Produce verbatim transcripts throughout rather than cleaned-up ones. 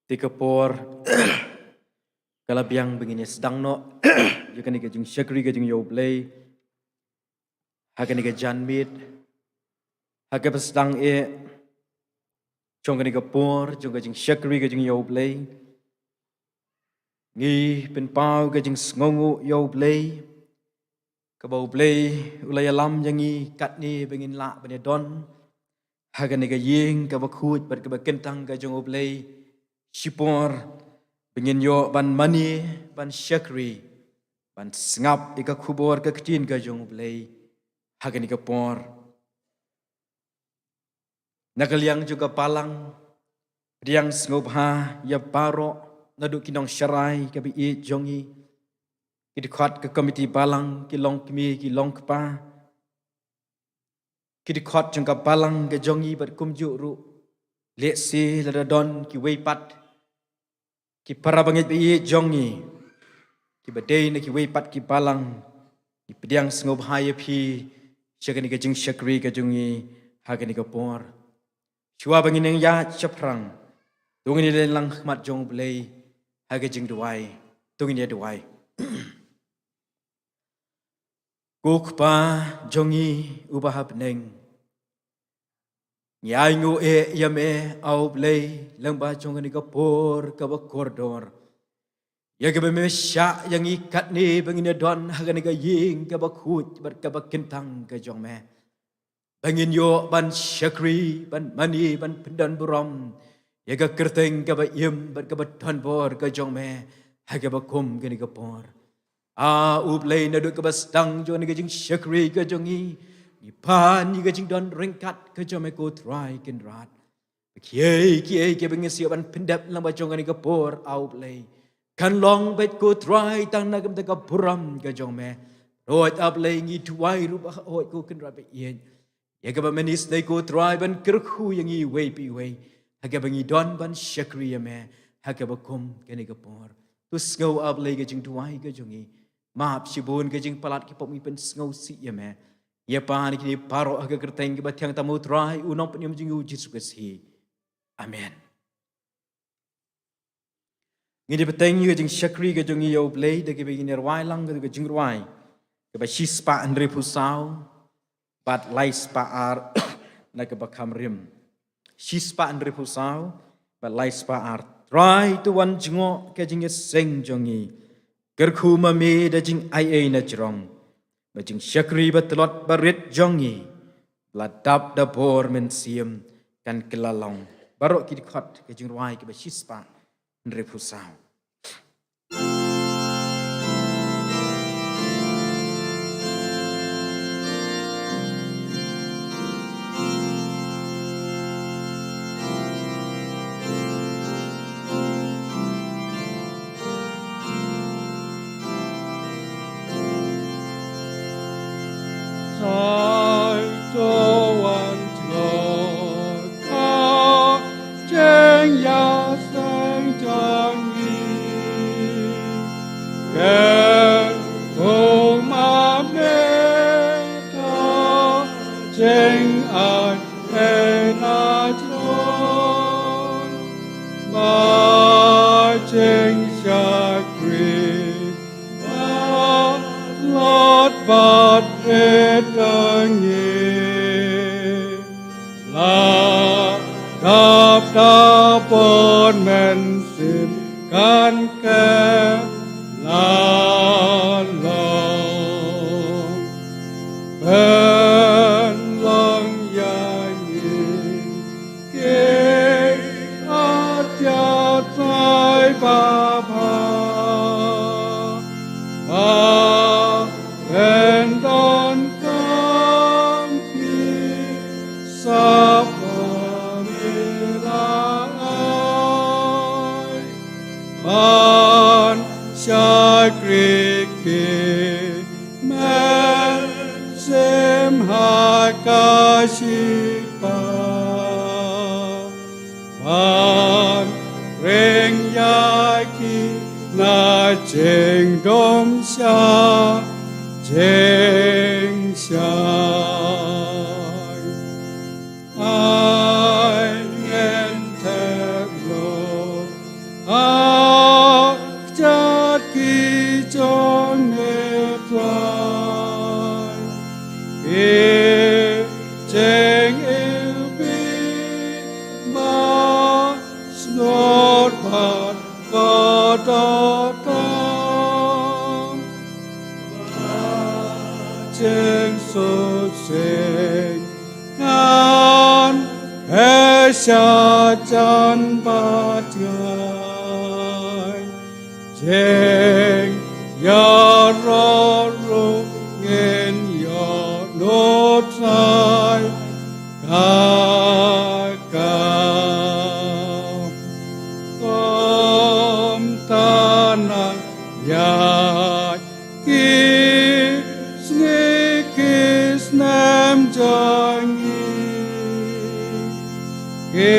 Te ka por ka la biang ba ngin ïa sdang noh ïa kane ka jingshakri ka jong ïa U Blei ha kane ka janmiet, ha kaba sdang eh jong kane ka por jong ka jingshakri ka jong ïa U Blei. Ngi pynpaw ka jingsngewnguh ïa U Blei, kaba U Blei u la ïalam ïa ngi katne ba ngin lah ban ïadon ha kane ka ïing kaba khuid bad kaba kyntang ka jong U Blei, shipor ba ngin ïoh ban mane, ban shakri, ban sngap ïa ka khubor ka ktien ka jong U Blei ha kane ka por. Na ka liang jong ka balang, pdiang sngewbha ïa baroh, naduh ki nongsharai kaba ïeit jong ngi, ki dkhot ka komiti balang, ki longkmie ki longkpa, ki dkhot jong ka balang ka jong ngi bad kumjuh ruh lehse lada don kiwei pat ki para bangeit ba ïeit jong ngi kiba dei na kiwei pat ki balang, ngi pdiang sngewbha ïa phi sha kane ka jingshakri ka jong ngi ha kane ka por. Shuwa ba ngin ïaid shaphrang, to ngin ïaleit lang ha khmat jong U Blei ha ka jingduwai. To ngin ïaduwai. Ko Kpa jong ngi uba ha bneng, ngi ainguh eh ïa me, A U Blei, lyngba jong kane ka por kaba kordor, ïa kaba me shah ïa ngi katne ba ngin ïadon ha kane ka ïing kaba khuid bad kaba kyntang ka jong me, ba ngin ïoh ban shakri, ban mane, ban pyndonburom ïa ka kyrteng kaba im bad kaba donbor ka jong me ha kaba kum kane ka por. A U Blei, naduh kaba sdang jong kane ka jingshakri ka jong ngi, ngi pan ïa ka jingdon ryngkat ka jong me, ko Trai Kynrad. Ba kiei kiei kiba ngi shu ban pyndep lyngba jong kane ka por, A U Blei, kan long beit, ko Trai, tang na ka bynta ka burom ka jong me. Hooid, A U Blei, ngi duwai ruh ba hooid, ko Kynrad ba ïeit, ïa kaba men isynei, ko Trai, ban kyrkhu ïa ngi iwei pa iwei ha kaba ngi don ban shakri ïa me ha kaba kum kane ka por. To sngew, A U Blei, ka jingduwai ka jong ngi. Map shibun ka jingpalat, ki pop ngi pynsngewsih ïa me. Ïa pan ïa kine baroh ha ka kyrteng kaba thiang tam U Trai, U Nongpynim jong ngi U Jisu Khrist. Amen. Ngin ïa bteng ïa ka jingshakri ka jong ngi ïa U Blei da kaba ngin ïa rwai lang ka jingrwai kaba shispah hynriewphew saw bad laispah ar na kaba kham rim. Shispah hynriewphew saw bad laispah ar. Trai, to wan jngoh ka jingïaseng jong ngi. Kyrkhu ma me da jingaiei na jrong, ba jingshakri ba tlot ba rit jong ngi, ba la dap da bor Mynsiem, kan kylla long. Baroh ki dkhot ka jingrwai kaba shispah hynriewphew saw. Sai to wan jngoh ka jingïaseng jong ngi. Kyrkhu ma me da jingaiei na jrong, ba jingshakri ba tlot ba rit jong ngi, la dap da bor Mynsiem, kan kylla long. Pynlong ïa ngi ki atiar Trai babha, ba pyndonkam ki sap ba me la ai, ban shakri ki mynsiem ha ka shipa, ban ring ïa ki na jingdum shah jingshai. Ai ngen thep lo Jing sut sing ngan heh sha jan bad ngai. Jing ïaroh ruh ngin ïoh nud sai ka ka. Kumta na ïa ki sngi ki snem jong ngi. Ki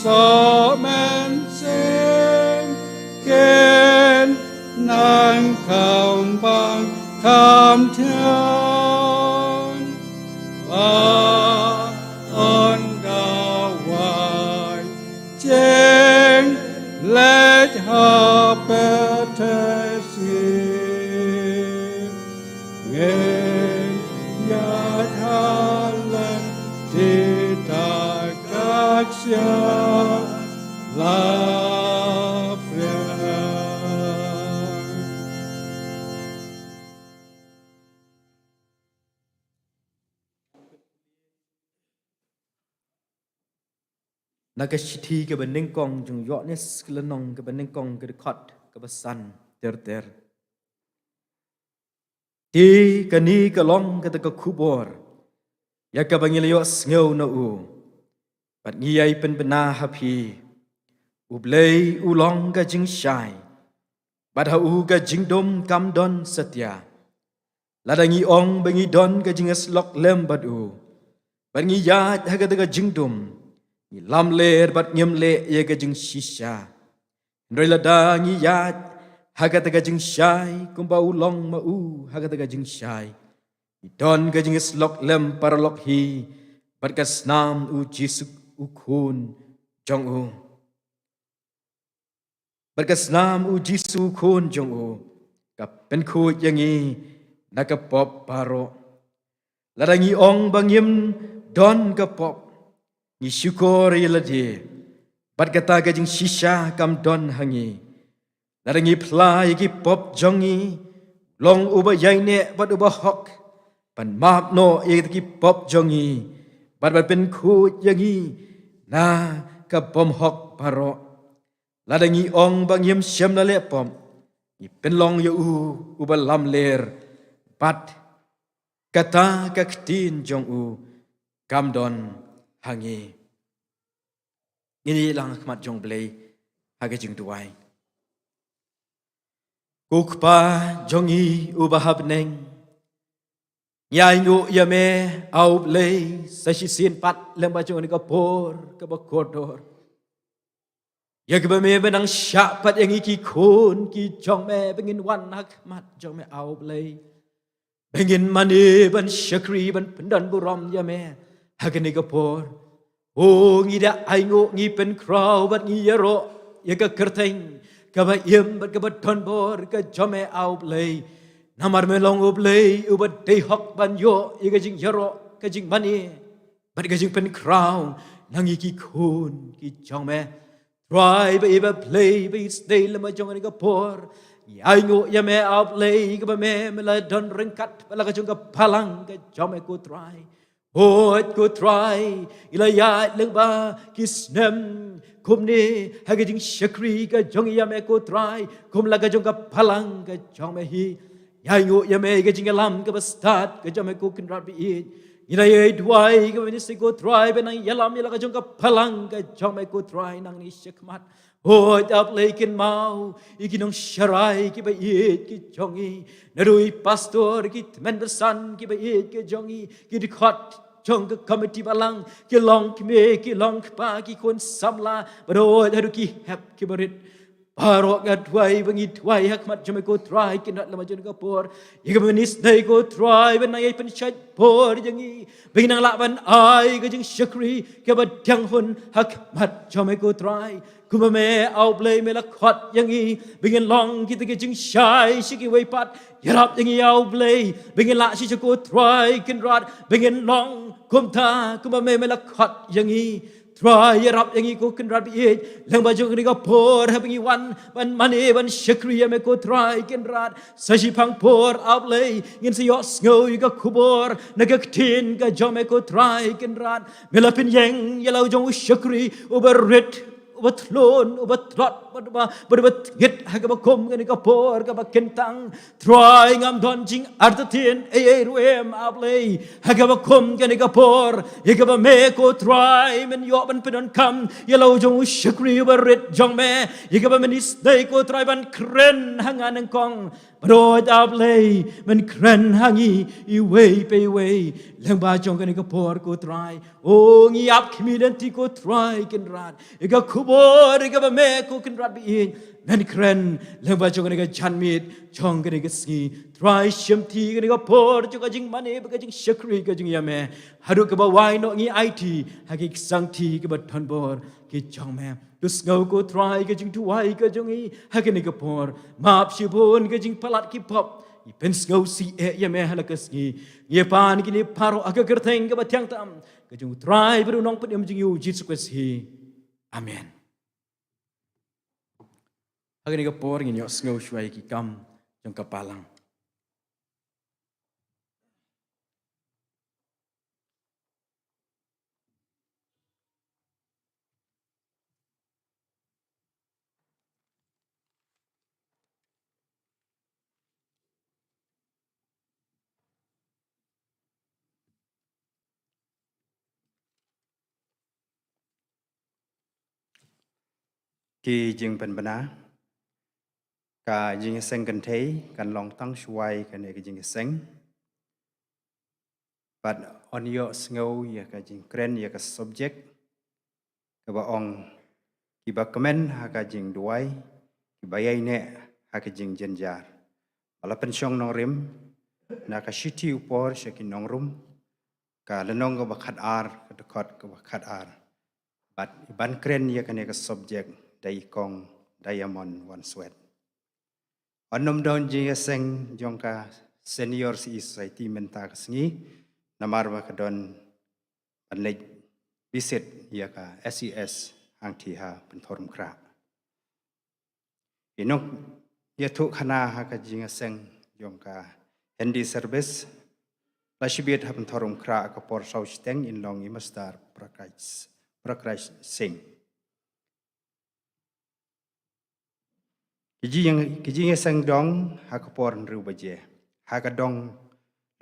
soh mynsiem kin nang kham bang kham thiang. Ba un da wai jing leit ha pyrthei sien. Ngin ïaid ha lynti da ka ksiar la phriang. Na ka shithi kaba nyngkong jong u Ïoannis ka lynnong kaba nyngkong ka dkhot kaba san ter ter. Te kane ka long kata ka khubor ïa kaba ngi la ïohsngew na u bad ngi ïai pynbna ha phi. U Blei u long ka jingshai bad ha u ka jingdum kam don satia. Lada ngi ong ba ngi don ka jingïasyllok lem bad u bad ngi ïaid ha kata ka jingdum, ngi lamler bad ngim leh ïa ka jingshisha. Hynrei lada ngi ïaid ha kata ka jingshai kumba u long ma u ha kata ka jingshai, ngi don ka jingïasyllok lem paralok hi bad ka snam u Jisu u khun jong u. Bad ka snam u Jisu u khun jong u ka pynkhuid ïa ngi na ka pop baroh. Lada ngi ong ba ngim don ka pop, ngi shukor ïa lade bad kata ka jingshisha kam don ha ngi. Lada ngi phla ïa ki pop jong ngi, long uba ïaineh bad uba hok ban map noh ïa ki pop jong ngi bad ban pynkhuid ïa ngi na ka bymhok baroh. Lada ngi ong ba ngim shym la leh pop, ngi pynlong ïa u uba lamler bad kata ka ktien jong u kam don ha ngi. Ngin ïalang ha khmat jong u Blei ha ka jingduwai. Ko Kpa jong ngi uba ha bneng, ngi ainguh ïa me, A U Blei, sa shisien pat lyngba jong kane ka por kaba kordor, ïa kaba me ba nang shah pat ïa ngi ki khun ki jong me ba ngin wan ha khmat jong me, A U Blei, ba ngin mane ban shakri ban pyndon burom ïa me ha kane ka por. O, ngi da ainguh, ngi pynkhraw bad ngi ïaroh ïa ka kyrteng kaba im bad kaba donbor ka jong me, A U Blei. Namar me long U Blei uba dei hok ban ïoh ïa ka jingïaroh, ka jingmane bad ka jingpynkhraw na ngi ki khun ki jong me. Trai ba ïeit, ba Blei ba isynei, lyngba jong kane ka por ngi ainguh ïa me, A U Blei, kaba me, me la don ryngkat bad la ka jong ka balang ka jong me, ko Trai. Hooid ko Trai, ngi la ïaid lyngba ki snem kumne ha ka jingshakri ka jong ngi ïa me, ko Trai, kum la ka jong ka balang ka jong me hi. Ngi ainguh ïa me ïa ka jingïalam kaba stad ka jong me, ko Kynrad ba ïeit. Ngi la ïai duwai kaba mynstep, ko Trai, ba nang ïalam ïa la ka jong ka balang ka jong me, ko Trai, nangne shakhmat. Hooid A U Blei, kynmaw ïa ki nongsharai kiba ïeit ki jong ngi, naduh i pastor, ki tymmen basan kiba ïeit ki jong ngi, ki dkhot jong ka komiti balang, ki longkmie, ki longkpa, ki khun samla, bad hooid haduh ki hep kiba rit. Baroh nga duwai ba ngi duwai ha khmat jong me, ko Trai Kynrad, lyngba jong kane ka por, ïa kaba mynstep, ko Trai, ba nang ïai pynshait bor ïa ngi, ba ngi nang lah ban ai ka jingshakri kaba dang hun ha khmat jong me, ko Trai. Kumba me, A U Blei, me la khot ïa ngi ba ngin long kita ki jingshai sha kiwei pat. Ïarap ïa ngi, A U Blei, ba ngin lah shisha, ko Trai Kynrad, ba ngin long kumta kumba me, me la khot ïa ngi. Trai, ïarap ïa ngi ko Kynrad ba ïeit, lyngba jong kane ka por haba ngi wan ban mane ban shakri ïa me ko Trai Kynrad. Sa shiphang por, A Blei, ngin sa ïohsngew ïa ka khubor na ka ktien ka jong me ko Trai Kynrad. Me la pynïeng ïa la u jong u shakri uba rit, uba thlun, uba tlot, bad uba, bad uba tngit ha kaba kum kane ka por kaba kyntang. Trai, ngam don jingartatien ei ei ruh em, A Blei, ha kaba kum kane ka por, ïa kaba me ko Trai men ïoh ban pyndonkam ïa la u jong u shakri uba rit jong me, ïa kaba men isynei ko Trai ban kren ha nga nyngkong. Bad A Blei, men kren ha ngi iwei pa iwei lyngba jong kane ka por ko Trai. O, ngi ap khmih lynti ko Trai Kynrad ïa ka khubor ïa kaba me ko Kynrad ba ïeit men kren lyngba jong kane ka janmiet jong kane ka sngi. Trai, shimti kane ka por jong ka jingmane bad ka jingshakri ka jong ïa me, haduh kaba wai noh ngi aiti ha ki ksangti kiba donbor ki jong me. To sngew ko Trai ka jingduwai ka jong ngi ha kane ka por. Map shibun ka jingpalat ki pop. Ngi pynsngewsih eh ïa me ha la ka sngi. Ngi pan kine baroh ha ka kyrteng kaba thiang tam ka jong u Trai bad u Nongpynim jong ngi u Jisu Khrist hi. Amen. Ha kane ka por ngin ïohsngew shuwa ïa ki kam jong ka Balang. Ki jingpynbna, ka jingïaseng kynthei kan long tang shuwai kane ka jingïaseng. Bad yn ïohsngew ïa ka jingkren ïa ka subject kaba ong, kiba kmen ha ka jingduwai, kiba ïaineh ha ka jingjynjar. Ba la pynshong nongrim na ka shithi u Paul sha ki nongrum, ka lynnong kaba khatar, ka dkhot kaba khatar. Bad i ban kren ïa kane ka subject da i kong Diamond Wanswet. Yn ym don jingïaseng jong ka Senior C E Society mynta ka sngi, namar ba ka don ban leit visit ïa ka S E S hangtei ha Pynthorumkhrah. I nongïathuhkhana ha ka jingïaseng jong ka Hindi service la shibit ha Pynthorumkhrah ha ka por saw shiteng, in long i Master Prakash, Prakash Singh. Ki jing, ki jingïaseng dong ha ka por hynriew baje. Ha ka dong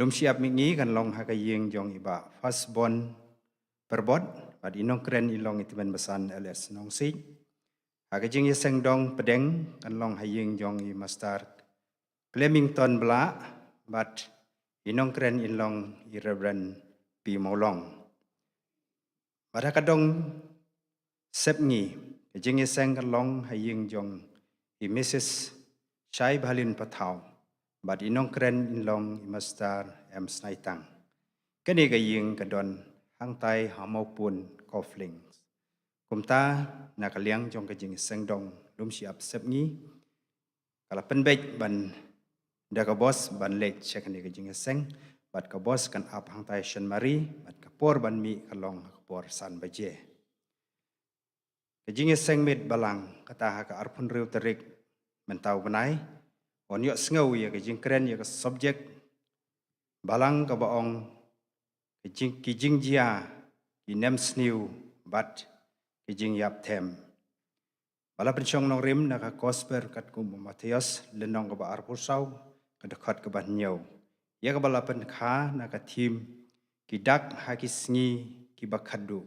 lum shyiap mihngi kan long ha ka ïing jong i Bah Firstborn Pyrbot, bad i nongkren in long i Tymmen Basan L S Nongsiej. Ha ka jingïaseng dong pdeng kan long ha ïing jong i Master Clemington Blah, bad i nongkren in long i Reverend P Mawlong. Bad ha ka dong sepngi, ka jingïaseng kan long ha ïing jong i Missus Shaibhalin Pathaw, bad i nongkren in long i Master M Snaitang. Kane ka ïing ka don hangtai ha Mawpun Kawflings. Kumta, na ka liang jong ka jingïaseng dong lum shyiap sepngi, ka la pynbeit ban da ka bos ban leit sha kane ka jingïaseng, bad ka bos kan ap hangtai Saint Mary, bad ka por ban mih ka long ha ka por san baje. Ka jingïaseng miet Balang kata ha ka arphew hynriew tarik mynta u bnai, yn ïohsngew ïa ka jingkren ïa ka subject Balang kaba ong, ki jing, ki jingjia, ki nemsniew bad ki jingïapthem. Ba la pynshong nongrim na ka Gospel katkum u Mathaios, lynnong kaba arphew saw, ka dkhot kaba hynñiew, ïa kaba la pynkha na ka theme, ki dak ha ki sngi kiba khatduh.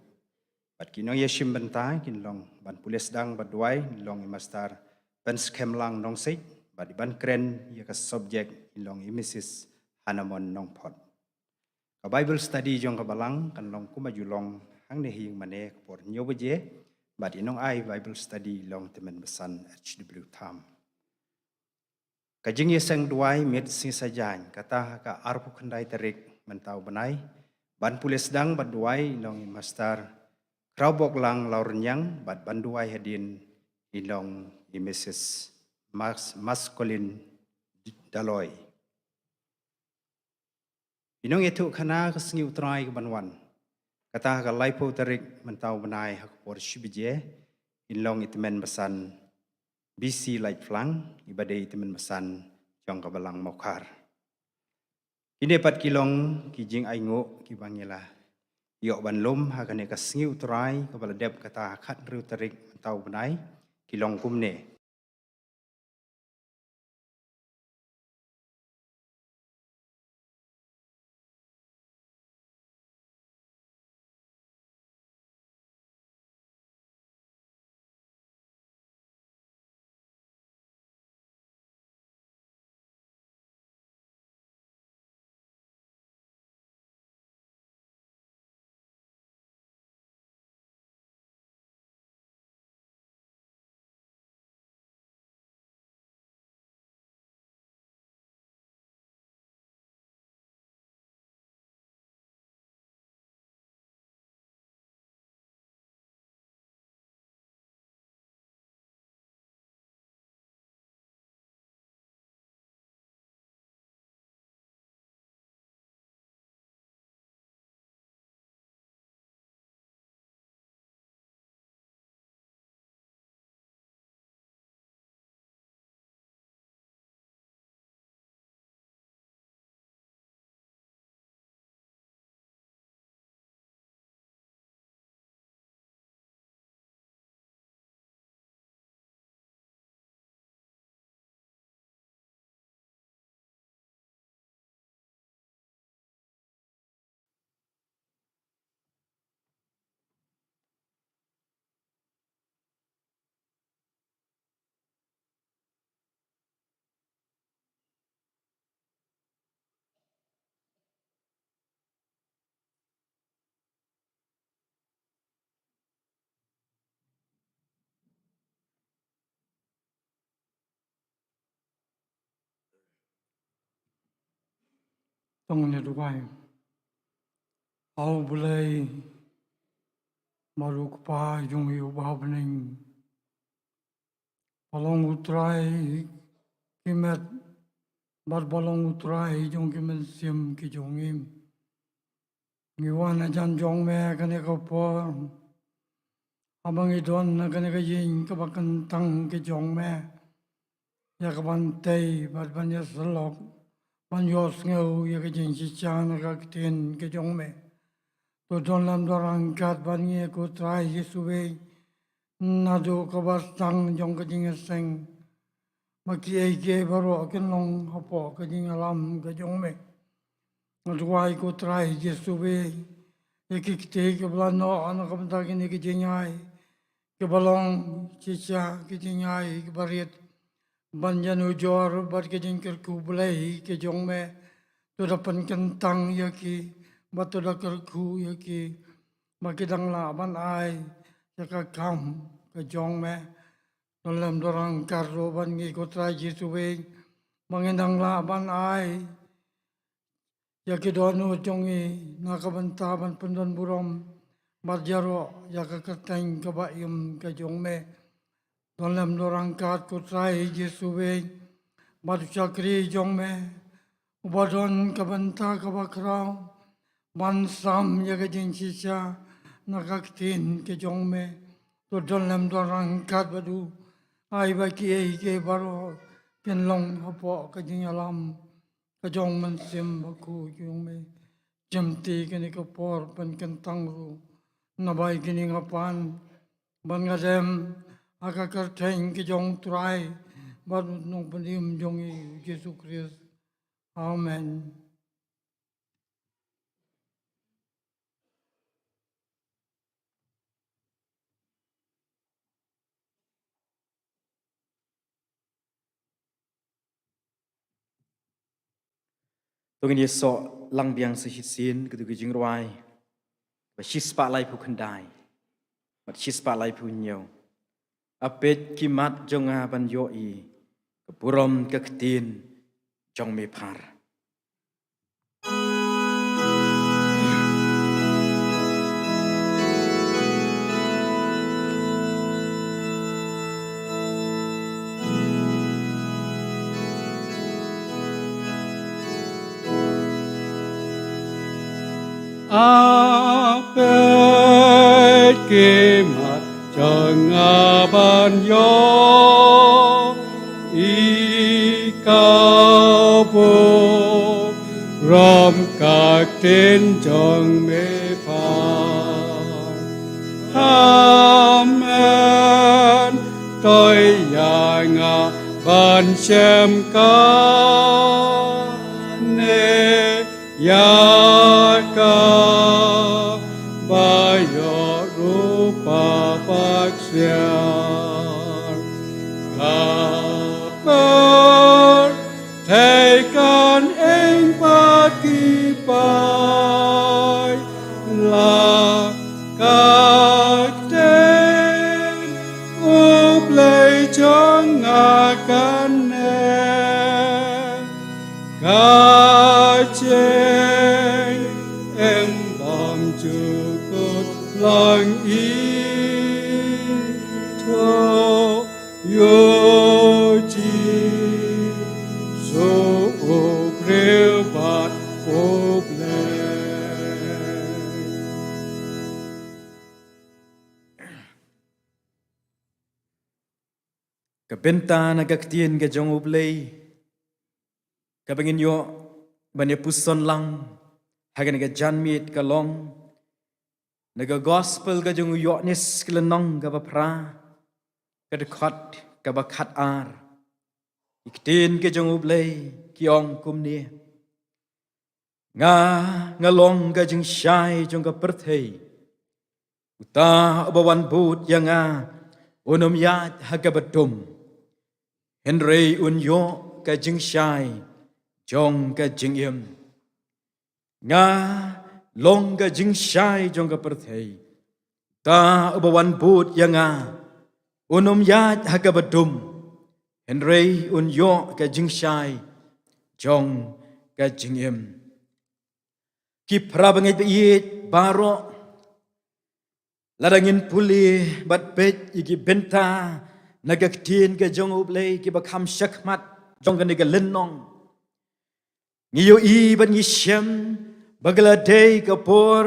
Bad ki nongïashim bynta kin long ban pule sdang bad duwai, long i Master Pynskemlang Nongsiej, bad i ban kren ïa ka subject in long i Missus Hanamon Nongphot. Ka Bible study jong ka Balang kan long kumba ju long hangne ha ïing mane ka por hynñiew baje, bad i nongai Bible study long Tymmen Basan H W Tham. Ka jingïaseng duwai miet sngi Saitjaiñ kata ha ka arphew khyndai tarik mynta u bnai, ban pule sdang bad duwai in long i Master Khrawboklang Lawrniang, bad ban duwai hadien in long i Missus Mas, Mascolin Daloi. I nongïathuhkhana ka sngi U Trai ka ban wan Kata ha ka laiphew tarik mynta u bnai ha ka por shi baje, in long i tymmen basan B C Laitphlang, iba dei i tymmen basan jong ka Balang Mawkhar. Kine pat ki long ki jingainguh kiba ngi la ïoh ban lum ha kane ka sngi U Trai kaba la dep kata ha ka khathynriew tarik mynta u bnai, ki long kumne. Tang ne duwai. Hau Blei, malu kpa jong i uba bneng. Ba long U Trai ki met, bad ba long U Trai jong ki mynsiem ki jong i. Ngi wan hajan jong me kane ka por. Haba ngi don ha kane ka ïing kaba kyntang ki jong me. Ïa ka ban tei bad ban ïa sylok, ban ïohsngew ïa ka jingshisha na ka ktien ka jong me. To don lem don ryngkat bad ngi ko Trai Jisu e. Naduh kaba sdang jong ka jingïaseng, ba kiei kiei baroh kin long hapoh ka jingïalam ka jong me. Nga duwai ko Trai Jisu e, ïa ki kti kiba la noh na ka bynta kine ki jingai, kiba long shisha ki jingai kiba rit ban ïanujor bad ka jingkyrkhu Blei ka jong me. To da pynkyntang ïa ki, bad to da kyrkhu ïa ki, ba ki dang lah ban ai ïa ka kam ka jong me. Don lem don ryngkat ruh bad ngi ko Trai Jisu e, ba ngin dang lah ban ai ïa ki dohnud jong ngi na ka bynta ban pyndon burom bad ïaroh ïa ka kyrteng kaba im ka jong me. Don lem don ryngkat ko Trai Jisu e, bad u shakri jong me uba don ka bynta kaba khraw ban sam ïa ka jingshisha na ka ktien ka jong me. To don lem don ryngkat bad u, ai ba kiei kiei baroh kin long hapoh ka jingïalam ka jong Mynsiem Bakhuid jong me. Jemti kane ka por pynkyntang ruh, naba ïa kane nga pan, bad nga dem ha ka kyrteng ka jong Trai bad Nongpynim jong ngi Jisu Khrist. Amen. To ngin ïasoh lang biang sa shisien, katu ka jingrwai ba shispah laiphew khyndai bad shispah laiphew hynñiew. A peit ki mat jong nga ban ïohi ka burom ka ktien jong me phar. Peit ki mat jong nga ban ïohi kabu rom ka ktien jong me pat. Amen. Toi ïa nga ban shem kane ïa ka ba ïoh rupa bak siar. Ka pyrthei kan eng pat ki paidbah, la ka ktien U Blei jong nga kan eng. Ka jingim bymjukut lang i thoh ïa u Jisu u briew bad U Blei. Ka bynta na ka ktien ka jong U Blei kaba ngin ïoh ban ïa puson lang ha kane ka janmiet ka long na ka gospel ka jong u Ïoannis ka lynnong kaba phra, ka dkhot kaba khatar. Ki ktien ka jong U Blei ki ong kumne: Nga, nga long ka jingshai jong ka pyrthei. Uta uba wan bud ïa nga un ym ïaid ha kaba dum, hynrei un ïoh ka jingshai jong ka jingim. Nga long ka jingshai jong ka pyrthei. Uta uba wan bud ïa nga un ym ïaid ha kaba dum, hynrei un ïoh ka jingshai jong ka jingim. Ki parabangeit ba ïeit baroh, lada ngin pule bad peit ïa ki bynta na ka ktien ka jong U Blei kiba kham shakhmat jong kane ka lynnong, ngi ïohi bad ngi shem ba ka la dei ka por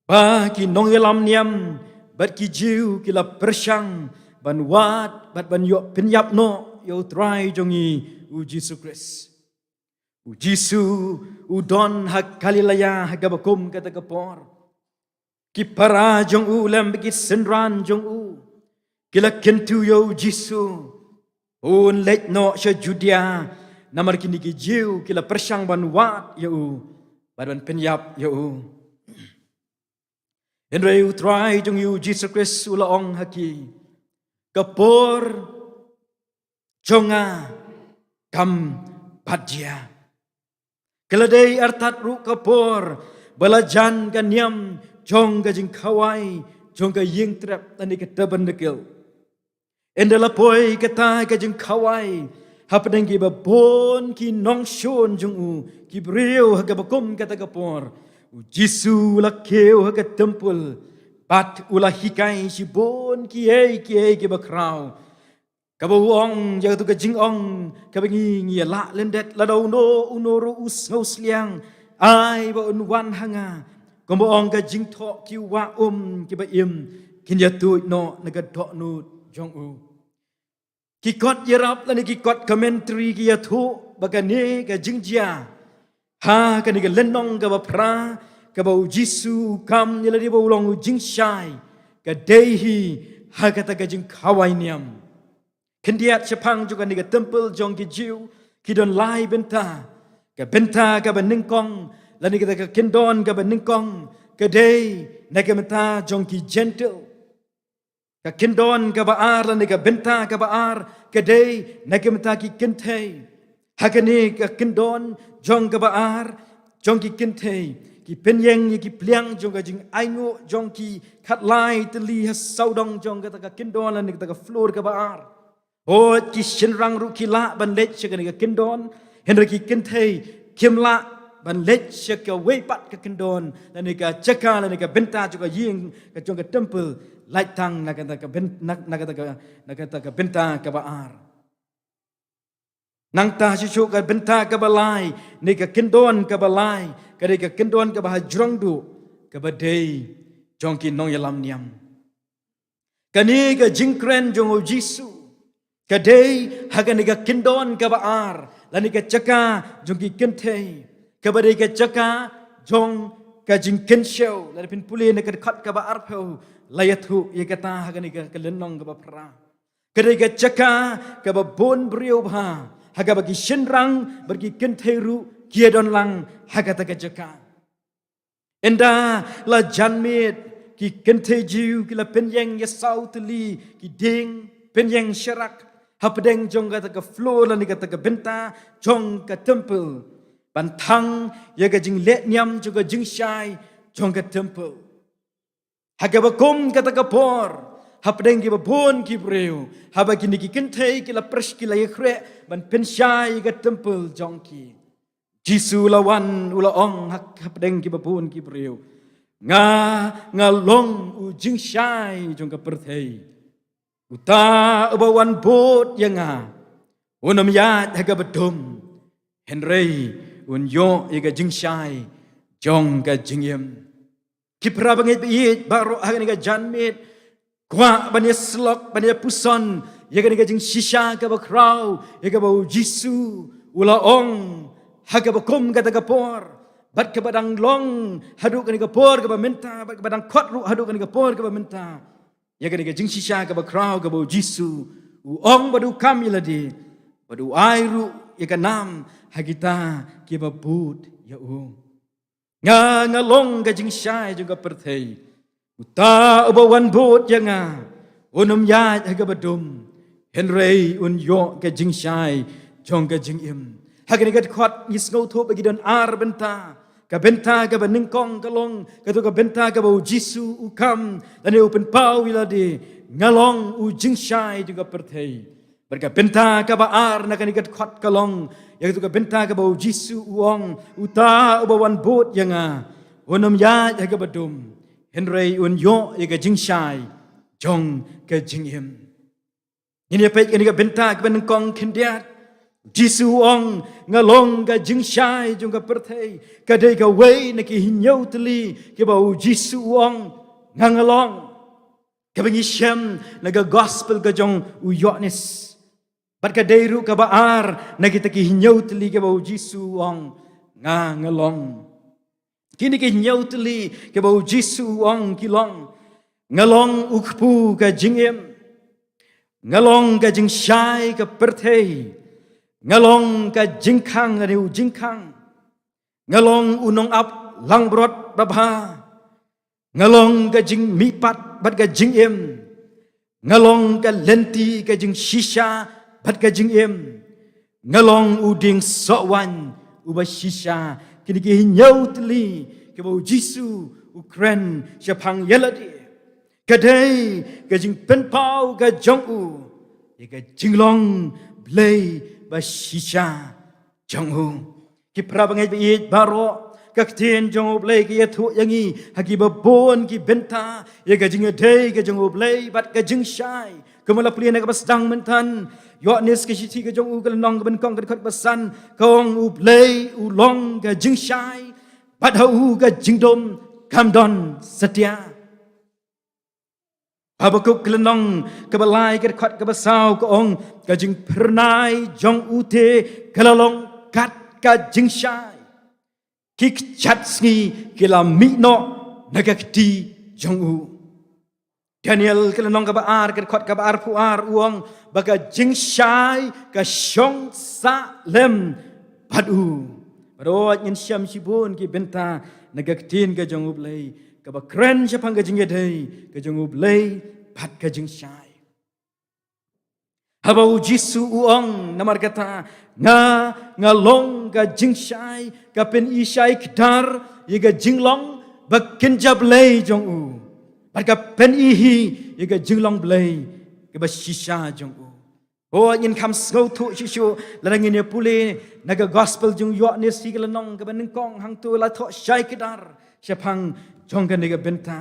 ba ki nongïalam niam bad ki Jiw ki la pyrshang ban wad bad ban ïoh pynïap noh ïa U Trai jong ngi U Jisu Khrist. U Jisu u don ha Galilea ha kaba kum kata ka por. Ki para jong u lem bad ki synran jong u ki la kyntu ïa U Jisu un leit noh sha Judia, namar kine ki Jiw ki la pyrshang ban wad ïa u bad ban pynïap ïa u. Hynrei U Trai jong ngi U Jisu Khrist u la ong ha ki, ka por jong nga kam pat jia. Ka la dei artat ruh ka por ba la jan ka niam jong ka jingkhawai jong ka ïing trep lane ka tabernacle. Ynda la poi kata ka jingkhawai hapdeng kiba bun ki nongshun jong u, ki briew ha kaba kum kata ka por, U Jisu u la kiew ha ka templ bad u la hikai shibun kiei kiei kiba khraw. Kaba u ong ïa katu ka jingong kaba ngi ngi ïa lah lyndet, lada uno uno ruh u sngewsliang, ai ba un wan ha nga. Kumba ong ka jingthoh, ki wah um kiba im kin ïa tuid noh na ka dohnud jong u. Ki kot ïarap lane ki kot commentary ki ïathuh ba kane ka jingjia ha kane ka lynnong kaba phra, kaba U Jisu u kam ïa lade ba u long u jingshai, ka dei hi ha kata ka jingkhawai niam. Khyndiat shaphang jong kane ka templ jong ki Jiw ki don lai bynta. Ka bynta kaba nyngkong lane kata ka kyndon kaba nyngkong ka dei na ka bynta jong ki Jentil. Ka kyndon kaba ar lane ka bynta kaba ar ka dei na ka bynta ki kynthei. Ha kane ka kyndon jong kaba ar jong ki kynthei, ki pynïeng ïa ki pliang jong ka jingainguh jong ki khatlai tylli ha sawdong jong kata ka kyndon lane kata ka floor kaba ar. Hooid, ki shynrang ruh ki lah ban leit sha kane ka kyndon, hynrei ki kynthei kim lah ban leit sha kawei pat ka kyndon lane ka jaka lane ka bynta jong ka ïing ka jong ka templ, lait tang na kata ka byn-, na, na kata ka, na kata ka bynta kaba ar. Nangta shisha ka bynta kaba lai ne ka kyndon kaba lai ka dei ka kyndon kaba hajrong duh. kaba dei jong ki nongïalam niam. Kane ka jingkren jong u Jisu ka dei ha kane ka kyndon kaba ar, lane ka jaka jong ki kynthei, kaba dei ka jaka jong ka jingkynshew. Lada phin pule na ka dkhot kaba arphew, la ïathuh ïa kata ha kane ka, ka lynnong kaba phra. Ka dei ka jaka kaba bun briew bha, ha kaba ki shynrang bad ki kynthei ruh ki ïadon lang ha kata ka jaka. Ynda la janmiet, ki kynthei Jiw ki la pynïeng ïa saw tylli ki dieng pynïeng sharak hapdeng jong kata ka floor lane kata ka bynta jong ka temple, ban thang ïa ka jingleh niam jong ka jingshai jong ka temple. Ha kaba kum kata ka por, hapdeng kiba bun ki briew, haba kine ki kynthei ki la pyrsh, ki la ïakhreh ban pynshai ïa ka temple jong ki, Jisu u la wan, u la ong ha, hapdeng kiba bun ki briew: Nga, nga long u jingshai jong ka pyrthei. Uta uba wan bud ïa nga, un ym ïaid ha kaba dum, hynrei un ïoh ïa ka jingshai jong ka jingim. Ki para bangeit ba ïeit baroh, ha kane ka janmiet, kwah ban ïasyllok, ban ïapuson ïa kane ka jingshisha kaba khraw, ïa kaba u Jisu u la ong ha kaba kum kata ka por, bad kaba dang long haduh kane ka por kaba mynta, bad kaba dang khot ruh haduh kane ka por kaba mynta, ïa kane ka jingshisha kaba khraw, kaba u Jisu u ong bad u kam ïa lade, bad u ai ruh ïa ka nam ha kita kiba bud ïa u. Nga, nga long ka jingshai jong ka pyrthei. Uta uba wan bud ïa nga, un ym ïaid ha kaba dum, hynrei un ïoh ka jingshai jong ka jingim. Ha kane ka dkhot ngi sngewthuh ba ki don ar bynta. Ka bynta kaba nyngkong ka long, kato ka bynta kaba u Jisu u kam lane u pynpaw ïa lade: Nga long u jingshai jong ka pyrthei. Bad ka bynta kaba ar na kane ka dkhot ka long, ïa kato ka bynta kaba u Jisu u ong: Uta uba wan bud ïa nga, un ym ïaid ha kaba dum, hynrei un ïoh ïa ka jingshai jong ka jingim. Ngin ïa peit kane ka bynta kaba nyngkong khyndiat. Jisu u ong: Nga long ka jingshai jong ka pyrthei. Ka dei kawei na ki hynñiew tylli kiba u Jisu u ong: Nga, nga long. Kaba ngi shem na ka gospel ka jong u Ïoannis. Bad ka dei ruh kaba ar na kita ki hynñiew tylli kiba u Jisu u ong: Nga, nga long. Kine ki hynñiew tylli kiba u Jisu u ong ki long: Nga long u kpu ka jingim. Nga long ka jingshai ka pyrthei. Nga long ka jingkhang lane u jingkhang. Nga long u nongap langbrot babha. Nga long ka jingmihpat bad ka jingim. Nga long ka lynti ka jingshisha bad ka jingim. Nga long u dieng sohwaiñ uba shisha. Kine ki hynñiew tylli kiba u Jisu u kren shaphang ïa lade. Ka dei ka jingpynpaw ka jong u ïa ka jinglong Blei ba shisha jong u. Ki para bangeit ba ïeit baroh, ka ktien jong u Blei ka ïathuh ïa ngi ha kiba bun ki bynta ïa ka jingïadei ka jong u Blei bad ka jingshai. Kumba la pule na kaba sdang mynta, Ïoannis ka shithi ka jong u ka lynnong kaba nyngkong ka dkhot ba san, ka ong u Blei u long ka jingshai, bad ha u ka jingdum kam don satia. Habakuk ka lynnong kaba lai ka dkhot kaba saw ka ong: Ka jingphyrnai jong u te ka la long kat ka jingshai. Ki kjat sngi ki la mih noh na ka kti jong u. Daniel ka lynnong kaba ar ka dkhot kaba arphew ar u ong ba ka jingshai ka shong sah lem bad u. Baroh ngin shem shibun ki bynta na ka ktien ka jong u Blei kaba kren shaphang ka jingïadei ka jong u Blei bad ka jingshai. Haba u Jisu u ong namar kata: Nga, nga long ka jingshai, ka pyn-i shai kdar ïa ka jinglong ba kynja Blei jong u, bad ka pyn-i hi ïa ka jinglong Blei kaba shisha jong u. Hooid, ngin kham sngewthuh shuh shuh lada ngin ïa pule na ka gospel jong u Ïoannis hi ka lynnong kaba nyngkong, hangto la thoh shai kdar shaphang jong kane ka bynta.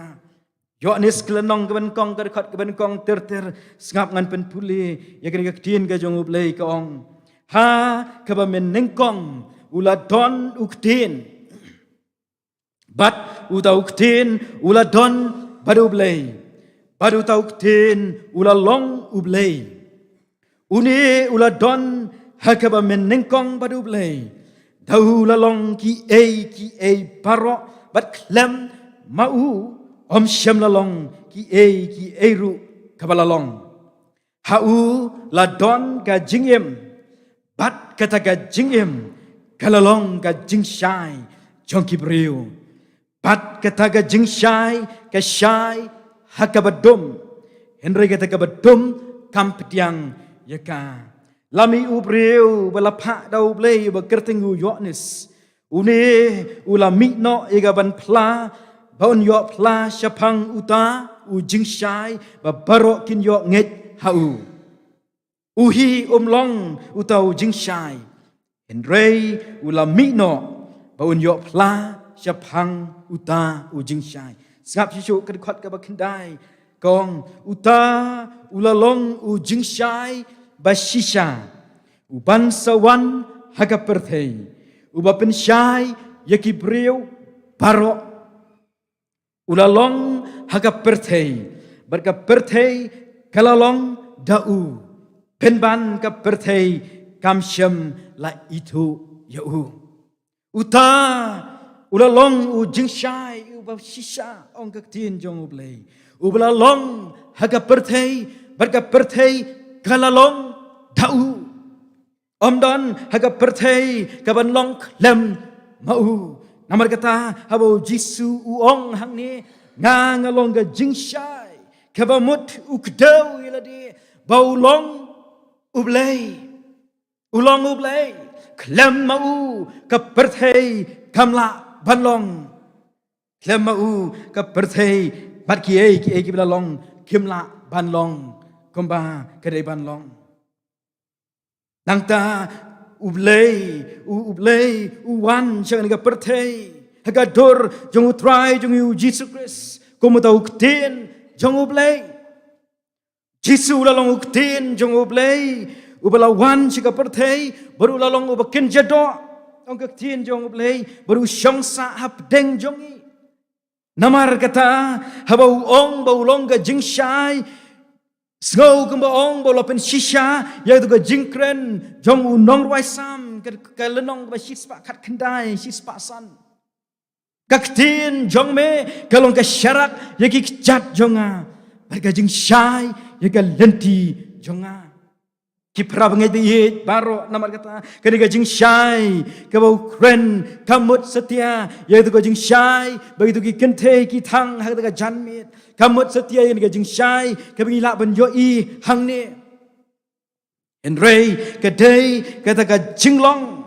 Ïoannis ka lynnong kaba nyngkong ka dkhot kaba nyngkong ter ter, sngap ngan pynpule ïa kane ka ktien ka jong u Blei ka ong: Ha kaba mynnyngkong u la don u Ktien, Bad uta u ktien u la don bad U Blei, bad uta u ktien u la long U Blei. Une u la don ha kaba mynnyngkong bad U Blei. Da u la long kiei kiei baroh, bad khlem ma u ym shym la long kiei kiei ruh kaba la long. Ha u la don ka jingim, bad kata ka jingim ka la long ka jingshai jong ki briew. Bad kata ka jingshai ka shai ha kaba dum, hynrei kata kaba dum kam pdiang ïa ka. Lymne u briew ba la phah da U Blei ba kyrteng u Ïoannis, une u la mih noh ïa ka ban phla, ba un ïoh phla shaphang uta u jingshai ba baroh kin ïoh ngeit ha u. U hi um long uta u jingshai, hynrei u la mih noh ba un ïoh phla shaphang uta u jingshai. Sngap shisha ka dkhot kaba khyndai, ka ong, uta u la long u jingshai ba shisha, u ban sa wan ha ka pyrthei, uba pynshai ïa ki briew baroh. U la long ha ka pyrthei, bad ka pyrthei ka la long da u, pynban ka pyrthei kam shym la ithuh ïa u. Uta u la long u jingshai uba shisha, ong ka ktien jong U Blei, uba la long ha ka pyrthei, bad ka pyrthei ka la long da u. Ym don ha ka pyrthei kaban long khlem ma u. Namar kata haba u Jisu u ong hangne, nga nga long ka jingshai, kaba mut u kdew ïa lade ba u long U Blei. U long U Blei. Khlem ma u ka pyrthei kam lah ban long. Khlem ma u ka pyrthei bad kiei kiei kiba la long kim lah ban long kumba ka dei ban long. Nangta U Blei, u, U Blei u wan sha kane ka pyrthei ha ka dur jong U Trai jong ngi U Jisu Khrist kum uta u ktien jong U Blei. Jisu u la long u ktien jong U Blei uba la wan sha ka pyrthei, bad u la long uba kynja doh, ong ka ktien jong U Blei, bad u shong sah hapdeng jong ngi. Namar kata haba u ong ba u long ka jingshai, sngew kumba ong ba u la pynshisha ïa katu ka jingkren jong u nongrwai Salm, ka, ka lynnong kaba shispah khatkhyndai, shispah san. Ka ktien jong me ka long ka sharak ïa ki kjat jong nga, bad ka jingshai ïa ka lynti jong nga. Ki para bangeit ba ïeit baroh, namar kata kane ka jingshai kaba u kren ka mut satia ïa katu ka jingshai ba kito ki kynthei ki thang ha kata ka janmiet. Ka mut satia ïa kane ka jingshai kaba ngi lah ban ïohi hangne. Hynrei ka dei kata ka jinglong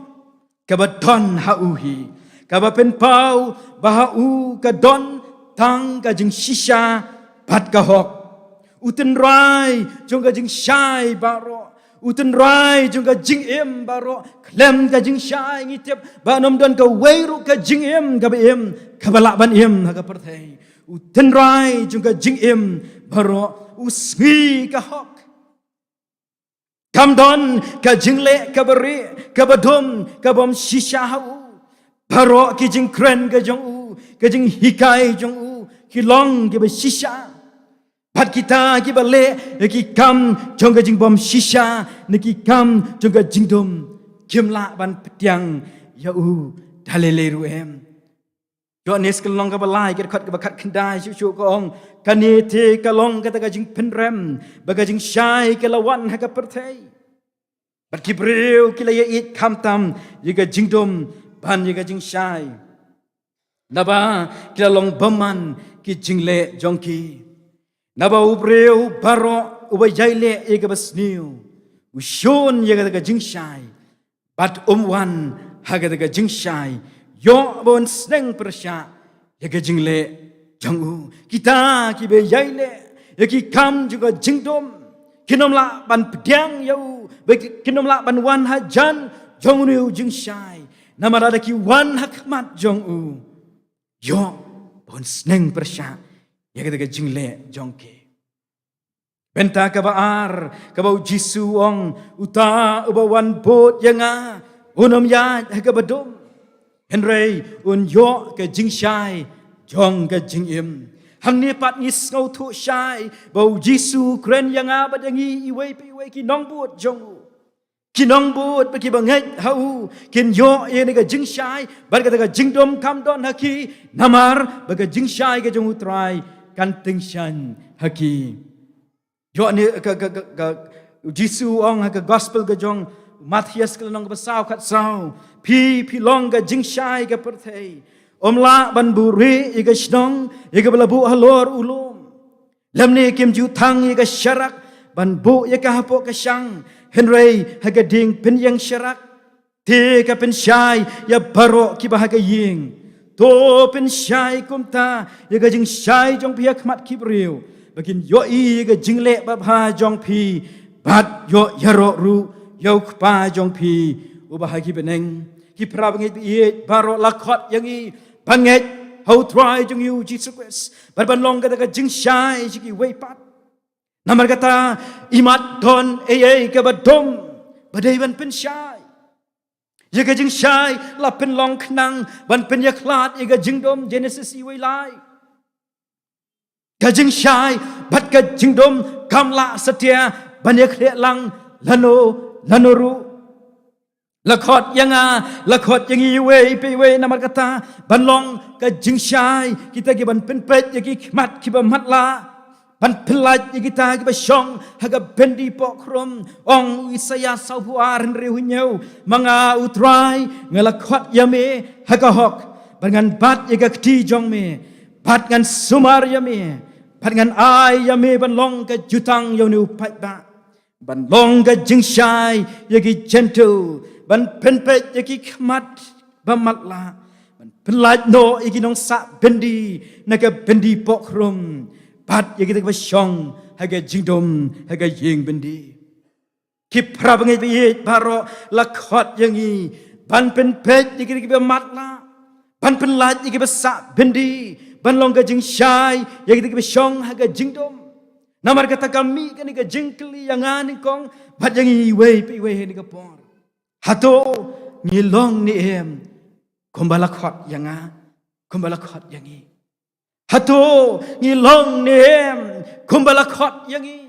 kaba don ha u hi, kaba pynpaw ba ha u ka don tang ka jingshisha bad ka hok. U tynrai jong ka jingshai baroh, u tynrai jong ka jingim baroh. Khlem ka jingshai ngi tip ba ym don kawei ruh ka jingim kaba im kaba lah ban im ha ka pyrthei. U tynrai jong ka jingim baroh u sngi ka hok. Kam don ka jingleh kaba rieh, kaba dum, kaba ym shisha ha u. Baroh ki jingkren ka jong u, ka jinghikai jong u ki long kiba shisha. Bad kita kiba leh ïa ki kam jong ka jingbym shisha ne ki kam jong ka jingdum kim lah ban pdiang ïa u da lei lei ruh em. Ïoannis ka lynnong kaba lai, ka dkhot kaba khatkhyndai, shuh shuh ka ong, kane te ka long kata ka jingpynrem ba ka jingshai ka la wan ha ka pyrthei, bad ki briew ki la ïaieit khamtam ïa ka jingdum ban ïa ka jingshai, naba ki la long bymman ki jingleh jong ki. Naba u briew baroh uba ïai leh ïa kaba sniew u shun ïa kata ka jingshai, bad um wan ha kata ka jingshai, ïoh ba un sneng pyrshah ïa ka jingleh jong u. Kita kiba ïai leh ïa ki kam jong ka jingdum kin ym lah ban pdiang ïa u, ba kin ym lah ban wan hajan jong une u jingshai. Namar lada ki wan ha khmat jong u, ïoh ba un sneng pyrshah ïa kata ka jingleh jong ki. Bynta kaba ar, kaba u Jisu u ong, uta uba wan bud ïa nga un ym ïaid ha kaba dum. Hynrei un ïoh ka jingshai jong ka jingim. Hangne pat ngi sngewthuh shai ba U Jisu u kren ïa nga bad ïa ngi iwei pa iwei ki nongbud jong u. Ki nongbud ba ki bangeit ha u kin ïoh ïa kane ka jingshai bad kata ka jingdum kam don ha ki, namar ba ka jingshai ka jong U Trai kan tyngshaiñ ha ki. Ïoh ne ka, ka, ka, ka, U Jisu u ong ha ka gospel ka jong u Mathaios ka lynnong kaba saw khatsaw, phi, phi long ka jingshai ka pyrthei. Ym lah ban buhrieh ïa ka shnong ïa kaba la buh halor u lum. Lymne kim ju thang ïa ka sharak ban buh ïa ka hapoh ka shang, hynrei ha ka dieng pynïeng sharak te ka pynshai ïa baroh kiba ha ka ïing. To pynshai kumta ïa ka jingshai jong phi ha khmat ki briew, ba kin ïohi ïa ka jingleh babha jong phi bad ïoh ïaroh ruh ïa U Kpa jong phi uba ha ki bneng. Ki para bangeit baieit baroh, la khot ïa ngi ban ngeit ha U Trai jong ngi U Jisu Khrist bad ban long kata ka jingshai sha kiwei pat. Namar kata, imat don ei ei kaba dum ba dei ban pynshai. Ïa ka jingshai la pynlong khnang ban pynïakhlad ïa ka jingdum, Genesis iwei lai. Ka jingshai bad ka jingdum kam lah satia ban ïakhleh lang lano lano ruh. La khot ïa nga, la khot ïa ngi iwei pa iwei namar kata ban long ka jingshai, kita kiban pynpeit ïa ki khmat kiba matlah, ban pynlait ïa kita kiba shong ha ka byndi pohkrum. Ong u Isaïah sawphew ar hynriew hynñiew, ma nga U Trai nga la khot ïa me ha ka hok, bad ngan bat ïa ka kti jong me, bad ngan sumar ïa me, bad ngan ai ïa me ban long ka jutang ïa une u paidbah, ban long ka jingshai ïa ki jentew, ban pynpeit ïa ki khmat ba matlah, ban pynlait noh ïa ki nongsah byndi na ka byndi pohkrum, bad ïa kita kiba shong ha ka jingdum ha ka ïing byndi. Ki para bangeit baieit baroh, la khot ïa ngi ban pynpeit ïa kita kiba matlah, ban pynlait ïa kiba sah byndi, ban long ka jingshai ïa kita kiba shong ha ka jingdum. Namar kata ka mih kane ka jingkylli ïa nga nyngkong bad ïa ngi iwei pa iwei ha kane ka por. Hato ngi long ne em kumba la khot ïa nga, kumba la khot ïa ngi? Hato ngi long ne em kumba la khot ïa ngi?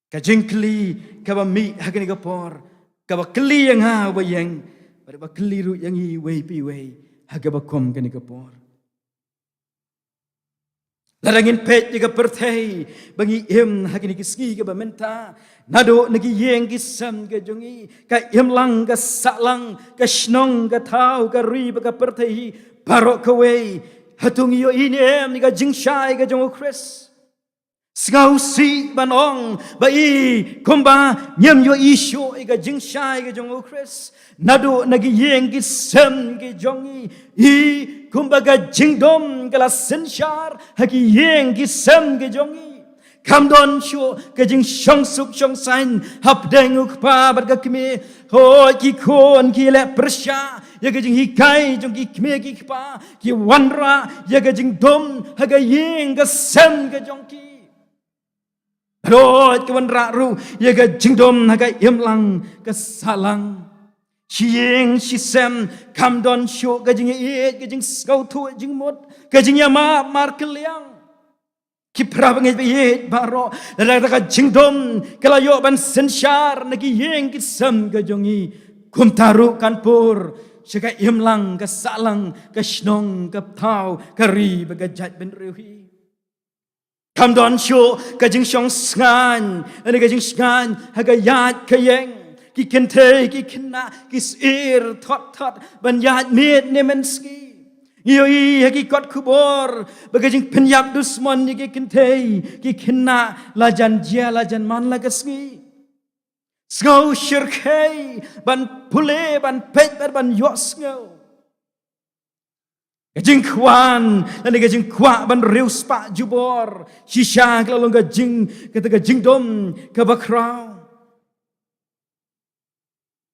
Ka jingkylli kaba mih ha kane ka por, kaba kylli ïa nga uba ïeng, bad ba kylli ruh ïa ngi iwei pa iwei ha kaba kum kane ka por. Lada ngin peit ïa ka pyrthei ba ngi im ha kine ki sngi kiba mynta, naduh na ki ïing ki sem ki jong ngi, ka imlang ka sahlang, ka shnong ka thaw, ka ri bad ka pyrthei hi baroh kawei, hato ngi ïohi ne em ïa ka jingshai ka jong U Khrist? Sngewsih ban ong ba i kumba ngim ïohi shuh ïa ka jingshai ka jong U Khrist. Naduh na ki ïing ki sem ki jong ngi, i kumba ka jingdum ka la synshar ha ki ïing ki sem ki jong ngi. Kam don shuh ka jingshongsuk shongsaiñ hapdeng u kpa bad ka kmie. Hooid, ki khun ki leh pyrshah ïa ka jinghikai jong ki kmie ki kpa, ki wanrah ïa ka jingdum ha ka ïing ka sem ka jong ki. Hooid, ki wanrah ruh ïa ka jingdum ha ka imlang ka sahlang. Shi ïing shi sem kam don shuh ka jingïeit, ka jingsngewthuh jingmut, ka jingïamap markylliang. Ki para bangeit baieit baroh, lada ka jingdum ka la ïoh ban synshar na ki ïing ki sem ka jong ngi, kumta ruh kan pur sha ka imlang ka sahlang, ka shnong ka thaw, ka ri bad ka jaitbynriew hi. Kam don shuh ka jingshong sngain, lane ka jingsngain ha ka ïaid ka ïeng. Ki kynthei ki khynnah ki sir thot thot ban ïaid miet ne mynsngi. Ngi ïohi ha ki kot khubor ba ka jingpynïap dusmon ïa ki kynthei ki khynnah la jan jia la jan man la ka sngi. Sngew shyrkhei ban pule ban peit bad ban ïohsngew. Ka jingkhwan lane ka jingkwah ban riewspah jubor, shisha ka la long ka jing, kata ka jingdum kaba khraw.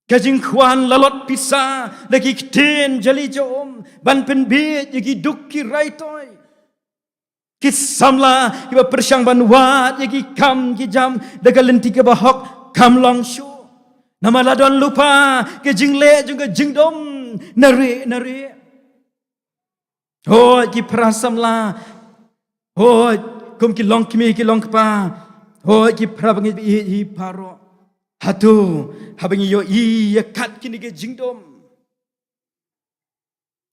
Ka jingkhwan lalot pisa da ki ktien jali jahum ban pynbieit ïa ki duk ki raitoi. Ki samla kiba pyrshang ban wad ïa ki kam ki jam da ka lynti kaba hok kam long shuh. Namar la don lypa ka jingleh jong ka jingdum na rieh na rieh. Hooid ki para samla, hooid kum ki longkmie ki longkpa, hooid ki para bangeit ba ïeit hi baroh. Hato haba ngi ïohi ïa kat kine ki jingdum,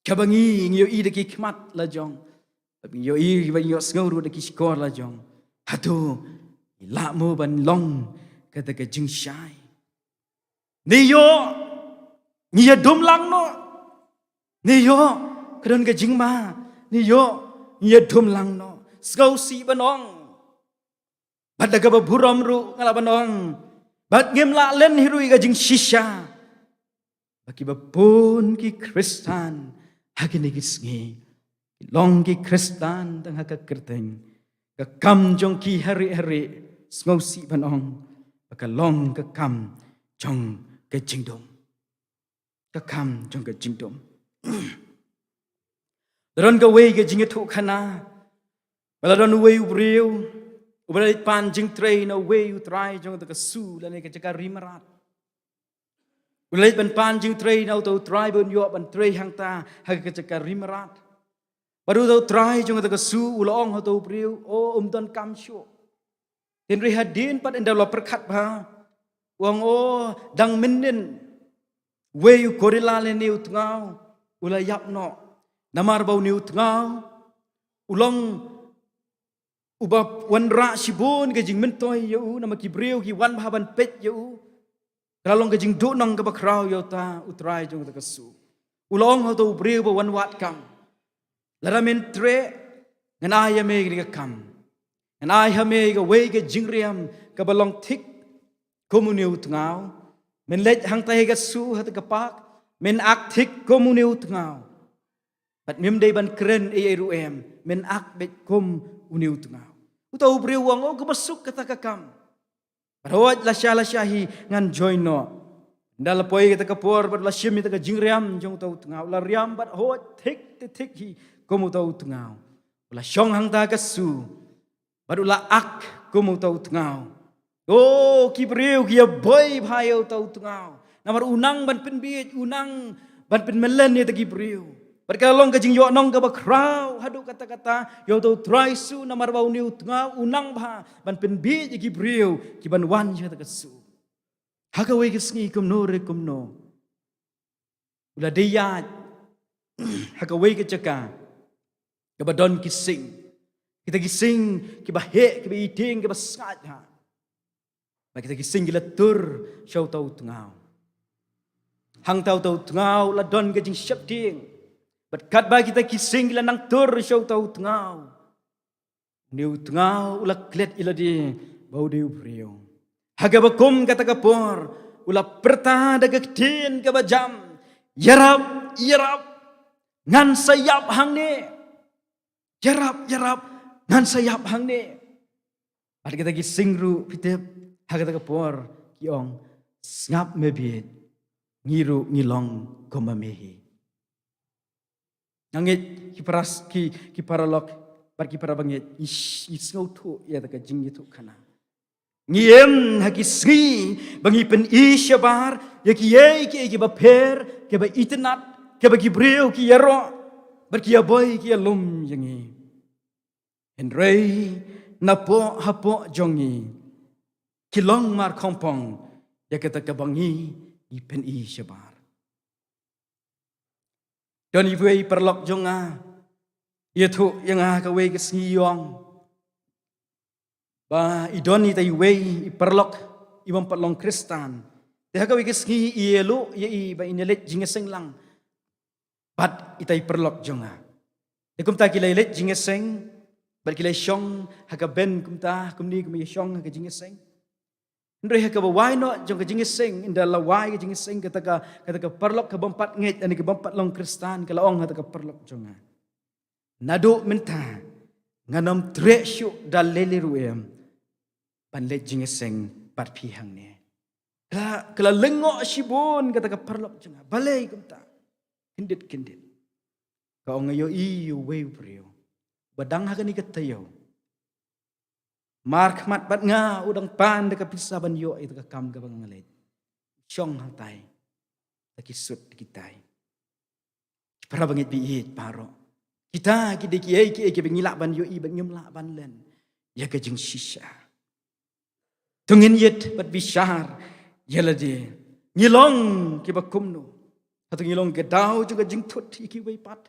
kaba ngi, ngi ïohi da ki khmat la jong, ba ngi ïohi, ba ngi ïohsngew ruh da ki shkor la jong, hato ngi lah mo ban long kata ka jingshai? Ne ïoh ngi ïa dum lang noh? Ne ïoh ka don ka jingma? Ne ïoh ngi ïa dum lang noh? Sngewsih ban ong, bad da kaba burom ruh nga lah ban ong, bad ngim lah len hi ruh ïa ka jingshisha, ba kiba bun ki Khristan ha kine ki sngi ki long ki Khristan tang ha ka kyrteng. Ka kam jong ki ha rieh ha rieh, sngewsih ban ong, ba ka long ka kam jong ka jingdum. Ka kam jong ka jingdum. La don kawei ka jingïathuhkhana, ba la don uwei u briew uba la leit pan jingtrei na uwei u trai jong kata ka su lane ka jaka ri mrad. U la leit ban pan jingtrei na uta u trai ba un ïoh ban trei hangta ha ka jaka ri mrad. Bad uta u trai jong kata ka su u la ong ha uta u briew, "O, um donkam shuh." Hynrei hadien pat ynda u la pyrkhat bha, u ong, "O, dang mynnin uwei u gorilla lane u tngaw u la ïap noh. Namar ba une u tngaw u long uba wanrah shibun ka jingmyntoi ïa u, namar ki briew ki wan bha ban peit ïa u. Ka la long ka jingduhnong kaba khraw ïa uta u trai jong kata ka su." U la ong ha uta u briew ba wan wad kam, "Lada men treh, ngan ai ha me kane ka kam. Ngan ai ha me kawei ka jingriam kaba long thik kum une u tngaw. Men leit hangta ha ka su, hangta ka park, men ak thik kum une u tngaw. Bad mem dei ban kren ei ei ruh em, men ak beit kum une u tngaw." Uta u briew u ong, "O, kaba suk kata ka kam. Bad hooid, lashai lashai hi ngan join noh." Ynda la poi kata ka por bad la shim ïa kata ka jingriam jong uta u tngaw, la riam bad hooid thik te thik hi kum uta u tngaw. U la shong hangta ka su bad u la ak kum uta u tngaw. O, ki briew ki ïa boi bha ïa uta u tngaw. Namar u nang ban pynbiej, u nang ban pynmlien ïa kita ki briew. Bad ka la long ka jingïohnong kaba khraw haduh katta katta ïa uta u trai su, namar ba une u tngaw u nang bha ban pynbiej ïa ki briew ki ban wan sha kata ka su. Ha kawei ka sngi kumno re kumno, u la dei ïaid ha kawei ka jaka kaba don ki sing. Kita ki sing kiba heh, kiba itieng, kiba sngaid ha. Bad kita ki sing ki la tur sha uta u tngaw. Hangta uta u tngaw la don ka jingsheptieng. Bad katba kita ki sing ki la nang tur sha uta u tngaw, une u tngaw u la klet ïa lade ba u dei u briew. Ha kaba kum kata ka por u la pyrta da ka ktien kaba jam, "Ïarap, ïarap, ngan sa ïap hangne. Ïarap, ïarap, ngan sa ïap hangne." Bad kita ki sing ruh, phi tip, ha kata ka por ki ong, "Sngap me bieit, ngi ruh ngi long kum ma me hi." Nga ngeit ki para, ki, ki paralok bad ki para bangeit, ngi, ngi sngewthuh ïa kata ka jingïathuhkhana. Ngi im ha ki sngi ba ngi pyni shabar ïa kiei kiei kiba pher, kiba itynnat, kiba ki briew ki ïaroh bad ki ïabei ki ïalum ïa ngi. Hynrei napoh hapoh jong ngi ki long markhongpong ïa kata kaba ngi, ngi pyni shabar. Don iwei i paralok jong nga, ïathuh ïa nga kawei ka sngi, i ong ba i don ita iwei i paralok i bym pat long Khristan. Te ha kawei ka sngi i ïaluh ïa i ba in ïaleit jingïaseng lang bad ita i paralok jong nga. Te kumta ki la ïaleit jingïaseng bad ki la shong ha ka bench kumta, kumne kumne, shong ha ka jingïaseng. Hynrei ha kaba wai noh jong ka jingïaseng, ynda la wai ka jingïaseng, kata ka, kata ka paralok ka bym pat ngeit, lane ka bym pat long Khristan, ka la ong ha kata ka paralok jong nga, "Naduh mynta ngan ym treh shuh da lei lei ruh em ban leit jingïaseng bad phi hangne." Ka, ka la lyngngoh shibun kata ka paralok jong nga. Balei kumta? Kyndit kyndit. Ka ong, "Nga ïohi ïa uwei u briew ba dang ha kane ka taïew, markhmat bad nga, u dang pan da ka pisa ban ïoh ïa kata ka kam kaba nga leit. shong hangtai, da ki sut da ki tai. Para bangeit ba ïeit baroh, kita ki dei kiei kiei kiba ngi lah ban ïohi bad ngim lah ban len ïa ka jingshisha. To ngin ïeit bad bishar ïa lade, ngi long kiba kumno? Hato ngi long ka daw jong ka jingthut ïa kiwei pat,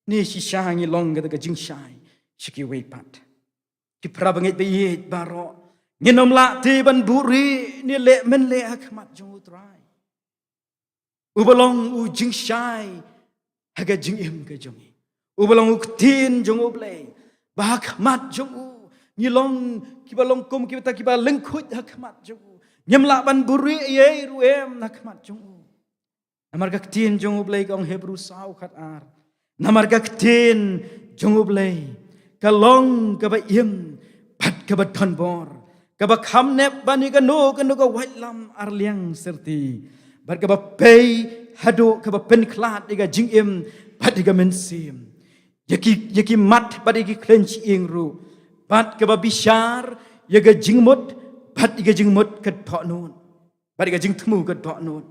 ne shisha ngi long kata ka jingshai sha kiwei pat? Ki para bangeit ba ïeit baroh, ngin ym lah te ban buhrieh ne leh mynleh ha khmat jong U Trai, uba long u jingshai ha ka jingim ka jong ngi, uba long u ktien jong U Blei, ba ha khmat jong u ngi long kiba long kum kita kiba lyngkhuid ha khmat jong u. Ngim lah ban buhrieh ei ei ruh em ha khmat jong u. Namar ka ktien jong U Blei ka ong, Hebru saw khat ar, namar ka ktien jong U Blei ka long kaba im bad kaba donbor, kaba kham nep ban ïa kano kano ka waitlam arliang syrti, bad kaba pei haduh kaba pynkhlad ïa ka jingim bad ïa ka mynsiem, ïa ki, ïa ki mat bad ïa ki khleiñ shyieng ruh, bad kaba bishar ïa ka jingmut bad ïa ka jingmut ka dohnud, bad ïa ka jingthmu ka dohnud.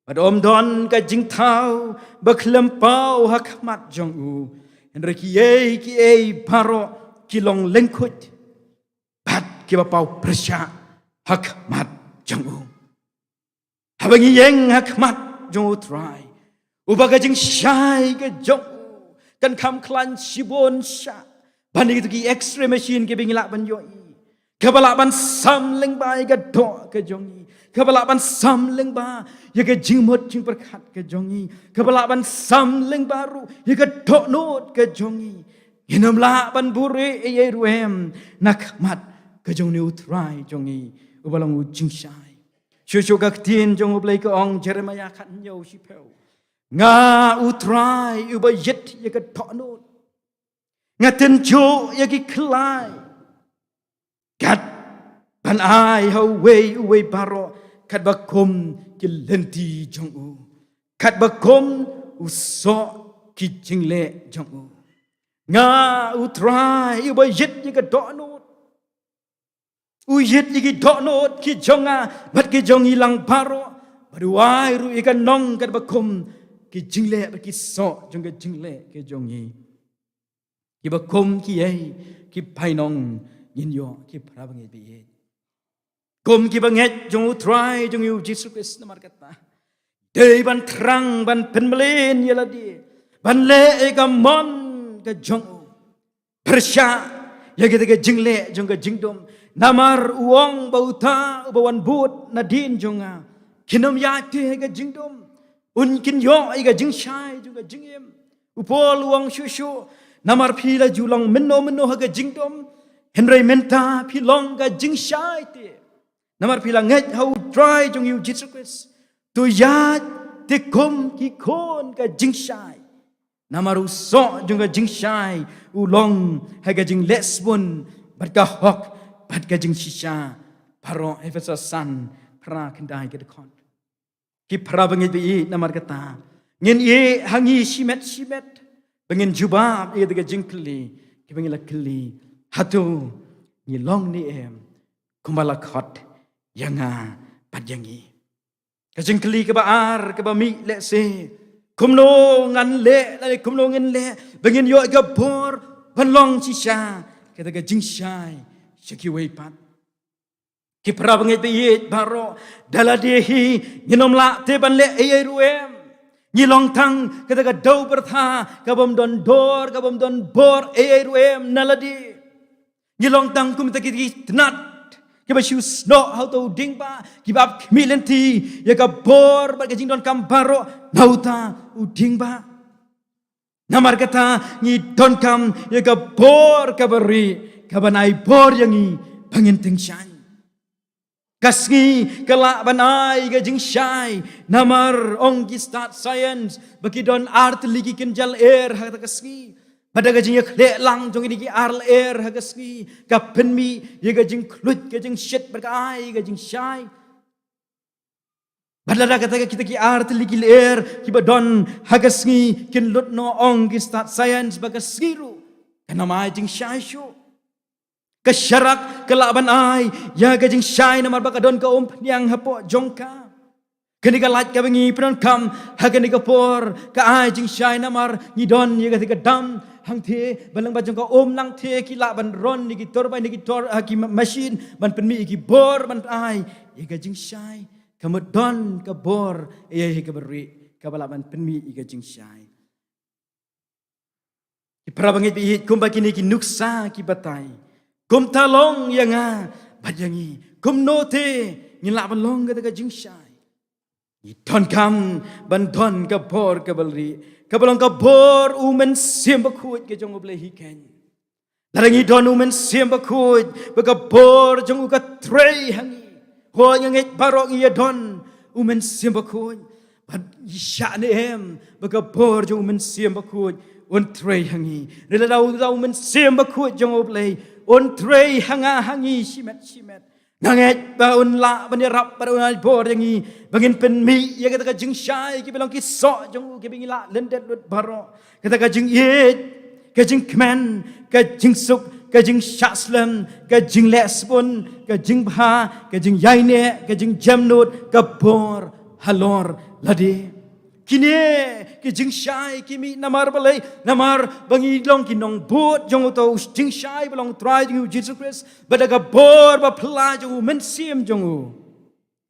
Bad ym don ka jingthaw ba khlem paw ha khmat jong u, hynrei kiei kiei baroh ki long lyngkhuid bad kiba paw pyrshah ha khmat jong u. Haba ngi ïeng ha khmat jong U Trai, uba ka jingshai ka jong u kan kham khlaiñ shibun shah ban ïa kito ki X-ray machine kiba ngi lah ban ïohi, kaba lah ban sam lyngba ïa ka doh ka jong ngi, kaba lah ban sam lyngba ïa ka jingmut jingpyrkhat ka jong ngi, kaba lah ban sam lyngba ruh ïa ka dohnud ka jong ngi. Ngin ym lah ban buhrieh ei ei ruh em na khmat ka jong une U Trai jong ngi, uba long u jingshai. Shuh shuh ka ktien jong U Blei ka ong, Jeremiah khathynñiew shiphew, nga U Trai uba ïeit ïa ka dohnud, nga tynjuh ïa ki khlai, kat ban ai ha uwei uwei baroh katba kum ki lynti jong u, katba kum u soh ki jingleh jong u. Nga U Trai uba ïeit ïa ka dohnud. U ïeit ïa ki dohnud ki jong nga bad ki jong ngi lang baroh, bad u ai ruh ïa ka nong katba kum ki jingleh bad ki soh jong ka jingleh ka jong ngi. Kiba kum kiei ki bainong ngin ïoh, ki para bangeit ba ïeit. Kum kiba ngeit jong U Trai jong ngi U Jisu Khrist, namar kata dei ban thrang, ban pynmlien ïa lade, ban leh ïa ka mon ka jong u, pyrshah ïa kita ki jingleh jong ka jingdum. Namar u ong ba uta uba wan bud nadien jong nga, kin ym ïaid te ha ka jingdum, un kin ïoh ïa ka jingshai jong ka jingim. U Paul u ong shuh shuh, namar phi la ju long mynno mynno ha ka jingdum, hynrei mynta phi long ka jingshai te. Namar phi la ngeit ha U Trai jong ngi U Jisu Khrist, to ïaid te kum ki khun ka jingshai. Namar u soh jong ka jingshai u long ha ka jingleh sbun bad ka hok bad ka jingshisha baroh. Ephesos san, phra khyndai ka dkhot. Ki para bangeit ba ïeit, namar kata ngin ïeh ha ngi shimet shimet ba ngin jubab ïa ka jingkylli kiba ngi la kylli, hato ngi long ne em kumba la khot ïa nga bad ïa ngi? Ka jingkylli kaba ar kaba mih lehse, kumno ngan leh lane kumno ngin leh ba ngin ïoh ïa ka bor ban long shisha kata ka jingshai sha kiwei pat? Ki para bangeit ba ïeit baroh, da lade hi ngin ym lah te ban leh ei ei ruh em. Ngi long tang kata ka daw pyrtha kabym don dor, kabym don bor ei ei ruh em na lade. Ngi long tang kum kita ki tnat kiba shu snoh ha uta u dieng ba, kiba ap khmih lynti ïa ka bor bad ka jingdonkam baroh na uta u dieng ba. Namar kata ngi donkam ïa ka bor kaba rieh kaban ai bor ïa ngi ba ngin tyngshaiñ. Ka sngi ka lah ban ai ka jingshai, namar ong ki stad science ba ki don ar tylli ki kynja lyer ha kata ka sngi. Bad da ka jingïakhleh lang jong kine ki ar lyer ha ka sngi, ka pynmih ïa ka jingkhluit, ka jingshit bad ka ai ka jingshai. Bad lada kata ka kita ki ar tylli ki lyer kiba don ha ka sngi kin lut noh, ong ki stad science ba ka sngi ruh kan ym ai jingshai shuh. Ka sharak ka lah ban ai ïa ka jingshai namar ba ka don ka umphniang hapoh jong ka. Kane ka lait kaba ngi pyndonkam ha kane ka por ka ai jingshai namar ngi don ïa kata ka dam hangthie, ba lyngba jong ka um nangthie ki lah ban ron ïa ki tor bai, ïa ki tor, ha ki ma-, machine ban pynmih ïa ki bor ban ai ïa ka jingshai. Ka mut don ka bor ïa, ïa kaba rieh kaba lah ban pynmih ïa ka jingshai. Ki para bangeit ba ïeit, kumba kine ki nuksa ki batai, kumta long ïa nga bad ïa ngi, kumno te ngin lah ban long kata ka jingshai? Ngi donkam ban don ka bor kaba rieh, kaba long ka bor U Mynsiem Bakhuid ka jong U Blei hi keiñ. Lada ngi don U Mynsiem Bakhuid, ba ka bor jong u ka trei ha ngi. Hooid, nga ngeit baroh ngi ïa don U Mynsiem Bakhuid. Bad ngi shah ne em ba ka bor jong U Mynsiem Bakhuid un trei ha ngi. Hynrei lada u, lada U Mynsiem Bakhuid jong U Blei un trei ha nga ha ngi shimet shimet, nga ngeit ba un lah ban ïarap bad un ai bor ïa ngi ba ngin pynmih ïa kata ka jingshai, kiba long ki soh jong u kiba ngi lah lyndet lut baroh. Kata ka jingïeit, ka jingkmen, ka jingsuk, ka jingshah slem, ka jingleh sbun, ka jingbha, ka jingïaineh, ka jingjemnud, ka bor halor lade. Kine ki jingshai ki mih namar balei? Namar ba ngi long ki nongbud jong uto u jingshai ba long Trai jong ngi U Jisu Khrist, bad da ka bor ba phylla jong U Mynsiem jong u,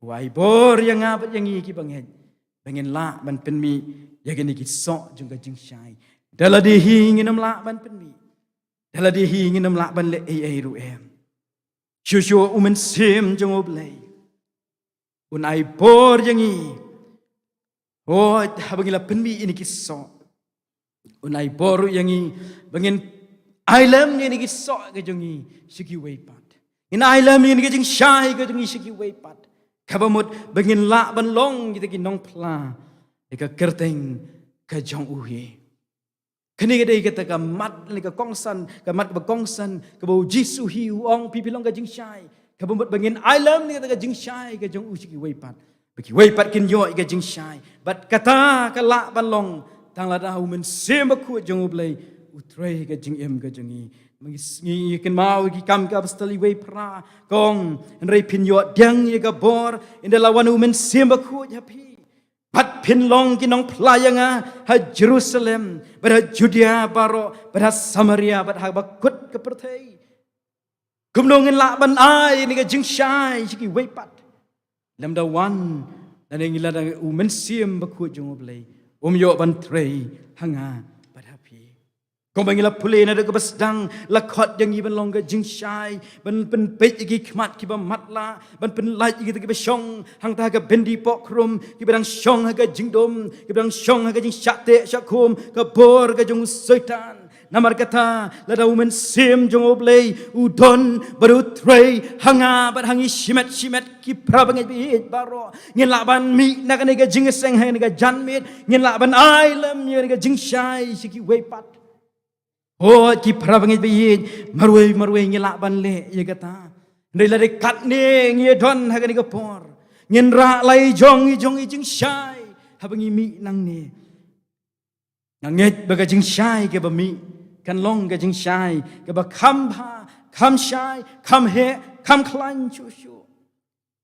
u ai bor ïa nga bad ïa ngi ki bangeit ba ngin lah ban pynmih ïa kine ki soh jong ka jingshai. Da lade hi ngin ym lah ban pynmih, da lade hi ngin ym lah ban leh ei ei ruh em. Shuh shuh U Mynsiem jong U Blei un ai bor ïa ngi. Hooid, haba ngi la pynmih ïa kine ki soh, un ai bor ruh ïa ngi ba ngin ai lem ïa kine ki soh ka jong ngi sha kiwei pat. Ngin ai lem ïa kine ki jingshai ka jong ngi sha kiwei pat, kaba mut ba ngin lah ban long kita ki nongphla ïa ka kyrteng ka jong u hi. Kane ka dei kata ka mat, kane ka kongsan, ka mat kaba kongsan kaba U Jisu hi u ong, phi, phi long ka jingshai, kaba mut ba ngin ai lem ïa kata ka jingshai ka jong u sha kiwei pat, ba kiwei pat kin ïoh ïa ka jingshai. Bad kata ka lah ban long tang lada U Mynsiem Bakhuid jong U Blei u trei ka jingim ka jong ngi. Ngi, ngi kynmaw ki Kam ki Apostol wei phra, ka ong, hynrei phin ïoh pdiang ïa ka bor ynda la wan U Mynsiem Bakhuid ha phi, bad phin long ki nongphla ïa nga ha Jerusalem, bad ha Judea baroh, bad ha Samaria, bad ha bakut ka pyrthei. Kumno ngin lah ban ai ïa kane ka jingshai sha kiwei pat lymda wan, lane ngi, lada U Mynsiem Bakhuid jong U Blei um ïoh ban trei ha nga bad ha phi? Kumba ngi la pule naduh kaba sdang, la khot ïa ngi ban long ka jingshai, ban pynpeit ïa ki khmat kiba matlah, ban pynlait ïa kita kiba shong hangta ha ka byndi pokhrum, kiba dang shong ha ka jingdum, kiba dang shong ha ka jingshah teh shah khum, ka bor ka jong u Soitan. Namar kata, lada U Mynsiem jong U Blei u don bad u trei ha nga bad ha ngi shimet shimet, ki para bangeit ba ïeit baroh, ngin lah ban mih na kane ka jingïaseng ha kane ka janmiet, ngin lah ban ai lem ïa kane ka jingshai sha kiwei pat. Hooid, ki para bangeit ba ïeit, marwei marwei ngi lah ban leh ïa kata. Hynrei lada katne ngi don ha kane ka por, ngin rah la i jong i jong i jingshai haba ngi mih nangne. Nga ngeit ba ka jingshai kaba mih kan long ka jingshai kaba kham bha, kham shai, kham heh, kham khlaiñ shuh shuh.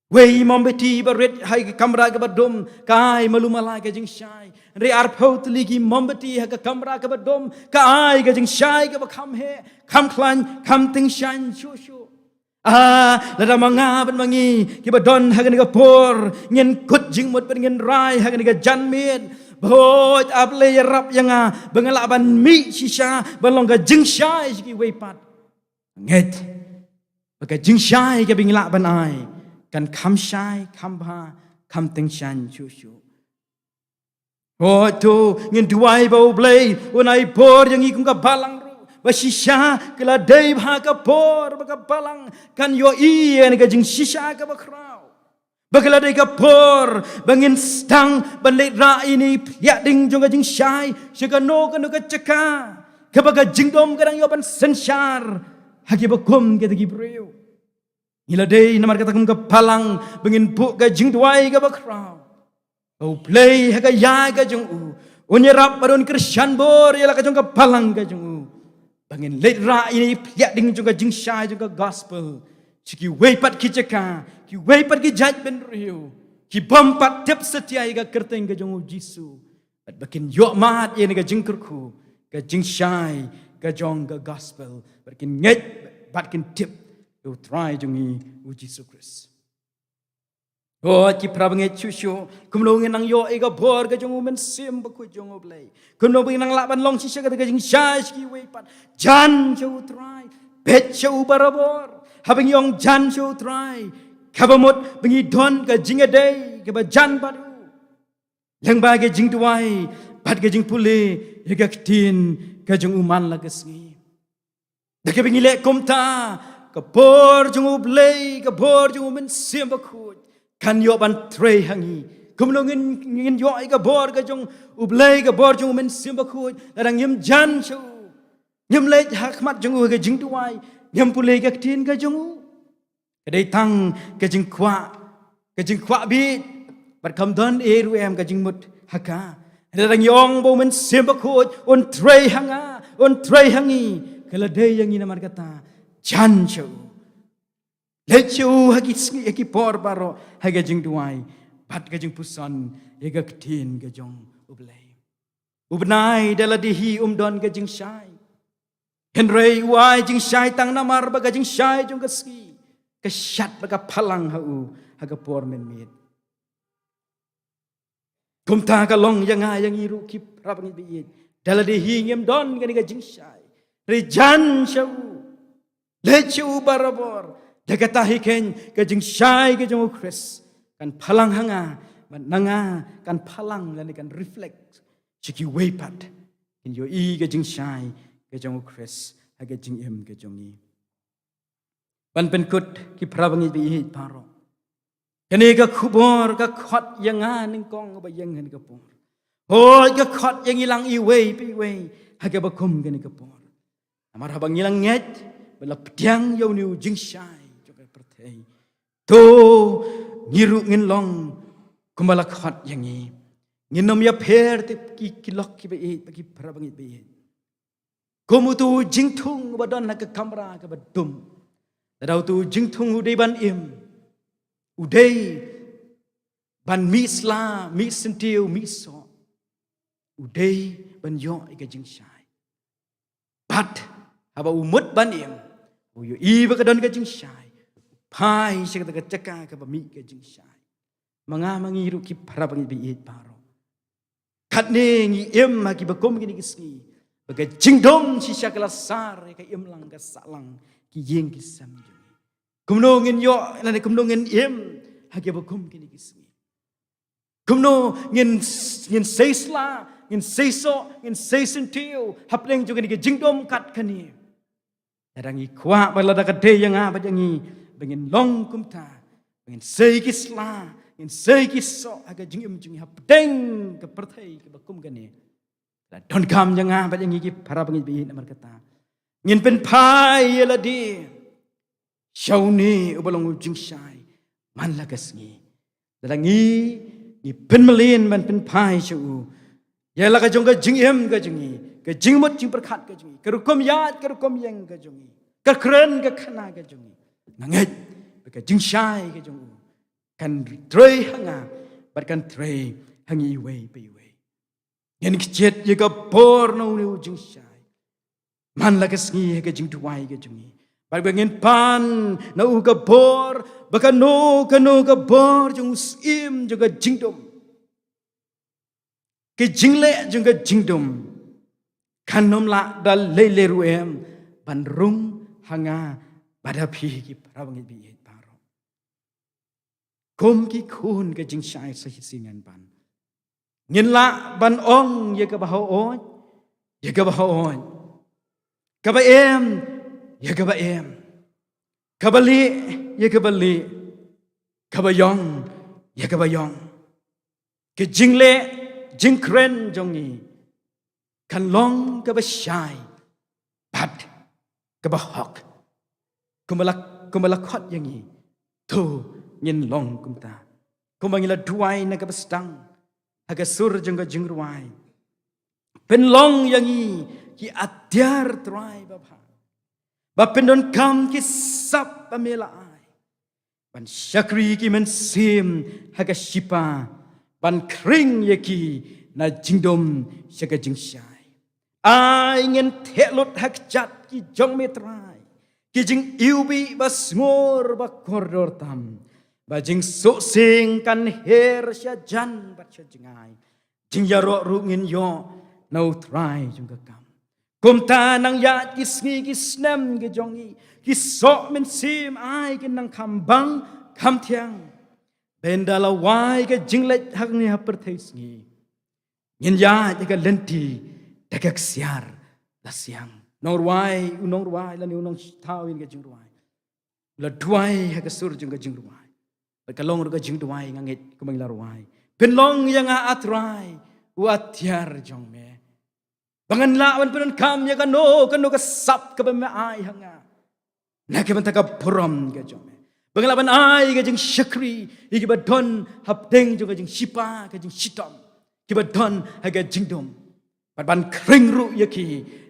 Wei i mombati ba rit ha ka kamra kaba dum ka ai malu mala ka jingshai. Hynrei arphew tylli ki mombati ha ka kamra kaba dum ka ai ka jingshai kaba kham heh, kham khlaiñ, kham tyngshaiñ shuh shuh. Ah, lada ma nga bad ma ngi kiba don ha kane ka por ngin kut jingmut bad ngin rai ha kane ka janmiet, ba hooid, A Blei ïarap ïa nga ba nga lah ban mih shisha ban long ka jingshai sha kiwei pat, ngeit ba ka jingshai kaba ngi lah ban ai kan kham shai, kham bha, kham tyngshaiñ shuh shuh. Hooid, to ngin duwai ba U Blei un ai bor ïa ngi kum ka balang ruh, ba shisha ka la dei bha ka por ba ka balang kan ïohi ïa kane ka jingshisha kaba khraw. Ba ka la dei ka por ba ngin sdang ban leit rah ïa ine i pliah ding jong ka jingshai sha kano kano ka jaka kaba ka jingdum ka dang ïoh ban synshar ha kiba kum kita ki briew. Ngi la dei namar kata kum ka balang ba ngin buh ka jingduwai kaba khraw, ba U Blei ha ka ïa ka jong u un ïarap bad un kyrshan bor ïa la ka jong ka balang ka jong u, ba ngin leit rah ïa ine i pliah ding jong ka jingshai jong ka gospel sha kiwei pat ki jaka, kiwei pat ki jaitbynriew, Ki bym pat tip satia ïa ka kyrteng ka jong u Jisu. Bad ba kin ïoh mad ïa ka jingkyrkhu, ka jingshai, ka jong ka gospel. Bad kin ngeit, bad kin tip ïa u Trai jong ngi u Jisu Khrist. O ki parabangeit shuh shuh, kumno ngin nang ïoh ïa ka bor ka jong u Mynsiem Bakhuid jong u Blei. Kumno ba ngin nang lah ban long shisha kata ka jingshai sha kiwei pat. Jan sha u Trai, peit sha u barabor. Haba ngi ong jan sha u Trai, kaba mut ba ngi don ka jingïadei kaba jan bad u. Lyngba ka jingduwai bad ka jingpule ïa ka ktien ka jong u man la ka sngi. Da kaba ngi leh kumta, ka bor jong u Blei, ka bor jong u Mynsiem Bakhuid kan ïoh ban trei ha ngi. Kumno ngin, ngin ïoh ïa ka bor ka jong u Blei, ka bor jong u Mynsiem Bakhuid, lada ngim jan sha u, ngim leit ha khmat jong u ha ka jingduwai, ngim pule ka ktien ka jong u. Ka dei tang ka jingkwah, ka jingkwah bit, bad kam don ei ruh em ka jingmut ha ka. Hynrei lada ngi ong ba u Mynsiem Bakhuid un trei ha nga, un trei ha ngi, ka la dei ïa ngi namar kata, jan sha u. Leit sha u ha ki sngi, ha ki por baroh, ha ka jingduwai bad ka jingpuson ïa ka ktien ka jong u Blei. U bnai da lade hi um don ka jingshai. Hynrei u ai jingshai tang namar ba ka jingshai jong ka sngi ka shad bad ka phalang ha u ha ka por mynmiet. Kumta ka long ïa nga ïa ngi ruh ki parabangeit ba ïeit. Da lade hi ngim don kane ka jingshai. Hynrei jan sha u. Leit sha u barabor. Da kata hi keiñ ka jingshai ka jong u Khrist kan phalang ha nga, bad na nga kan phalang lane kan reflect sha kiwei pat. Kin ïohi ka jingshai ka jong u Khrist ha ka jingim ka jong ngi. Ban pynkut ki parabangeit ba ïeit baroh, kane ka khubor ka khot ïa nga nyngkong ba ïeng ha kane ka por. Hooid ka khot ïa ngi lang iwei pa iwei ha kaba kum kane ka por. Namar haba ngi la ngeit bad la pdiang ïa une u jingshai jong ka pyrthei, to ngi ruh ngin long kumba la khot ïa ngi. Ngin ym ïapher te ki, ki lok kiba ïeit bad ki parabangeit ba ïeit. Kum uto u jingthung uba don ha ka kamra kaba dum. Lada uto u jingthung u dei ban im, u dei ban mih sla, mih syntiew, mih soh, u dei ban ïoh ïa ka jingshai. Bad haba u mut ban im, u ïohi ba ka don ka jingshai, u phai sha kata ka jaka kaba mih ka jingshai. Ma nga ma ngi ruh ki parabangeit ba ïeit baroh, katne ngi im ha kiba kum kine ki sngi, ba ka jingdum shisha ka la sar ïa ka imlang ka sahlang, ki ïing ki sem jong ngi. Kumno ngin ïoh lane kumno ngin im ha kiba kum kine ki sngi? Kumno ngin, ngin sei sla, ngin sei soh, ngin sei syntiew hapdeng jong kane ka jingdum kat kane? Lada ngi kwah bad lada ka dei ïa nga bad ïa ngi ba ngin long kumta, ba ngin sei ki sla, ngin sei ki soh ha ka jingim jong ngi hapdeng ka pyrthei kaba kum kane, la donkam ïa nga bad ïa ngi ki parabangeit ba ïeit namar kata, ngin pynphai ïa lade sha une uba long u jingshai man la ka sngi. Lada ngi, ngi pynmlien ban pynphai sha u ïa la ka jong ka jingim ka jong ngi, ka jingmut jingpyrkhat ka jong ngi, ka rukom ïaid ka rukom ïeng ka jong ngi, ka kren ka khana ka jong ngi, nga ngeit ba ka jingshai ka jong u kan trei ha nga bad kan trei ha ngi iwei pa iwei. Ngin kjit ïa ka bor na une u jingshai man la ka sngi ha ka jingduwai ka jong ngi. Bad ba ngin pan na u ka bor ba kano kano ka bor jong u syiem jong ka jingdum, ka jingleh jong ka jingdum, kan ym lah da lei lei ruh em ban rung ha nga bad ha phi ki parabangeit ba ïeit baroh. Kum ki khun ka jingshai sa shisien ngan pan. Ngin lah ban ong ïa kaba hooid ïa kaba hooid, kaba em ïa kaba em, kaba lieh ïa kaba lieh, kaba ïong ïa kaba ïong. Ka jingleh jingkren jong ngi kan long kaba shai bad kaba hok. Kumba la, kumba la khot ïa ngi, to ngin long kumta. Kumba ngi la duwai na kaba sdang ha ka sur jong ka jingrwai, pynlong ïa ngi ki atiar Trai babha, ba pyndonkam ki sap ba me la ai. ban shakri ki mynsiem ha ka shipa, ban khring ïa ki na jingdum sha ka jingshai. Ai ngin theh lut ha kjat ki jong me Trai, ki jingiwbih ba sngur ba kordor tam, ba jingsuhsieng kan her sha jan bad sha jngai. Jingïaroh ruh ngin ïoh na u Trai jong ka kam. Kumta nang ïaid ki sngi ki snem ki jong ngi, ki soh mynsiem ai kin nang kham bang kham thiang. Ba ynda la wai ka jingleit hangne ha pyrthei sngi, ngin ïaid ha ka lynti da ka ksiar la siang. Nongrwai, u nongrwai lane u nongthaw ïa ka jingrwai, la duwai ha ka sur jong ka jingrwai. Bad ka long ruh ka jingduwai, nga ngeit kumba ngi la rwai: Pynlong ïa nga, A Trai, u atiar jong me, ba ngan lah ban pyndonkam ïa kano kano ka sap kaba me ai ha nga na ka bynta ka burom ka jong me. Ba ngan lah ban ai ka jingshakri ïa kiba don hapdeng jong ka jingshipa ka jingshitom, kiba don ha ka jingdum, bad ban khring ruh ïa ki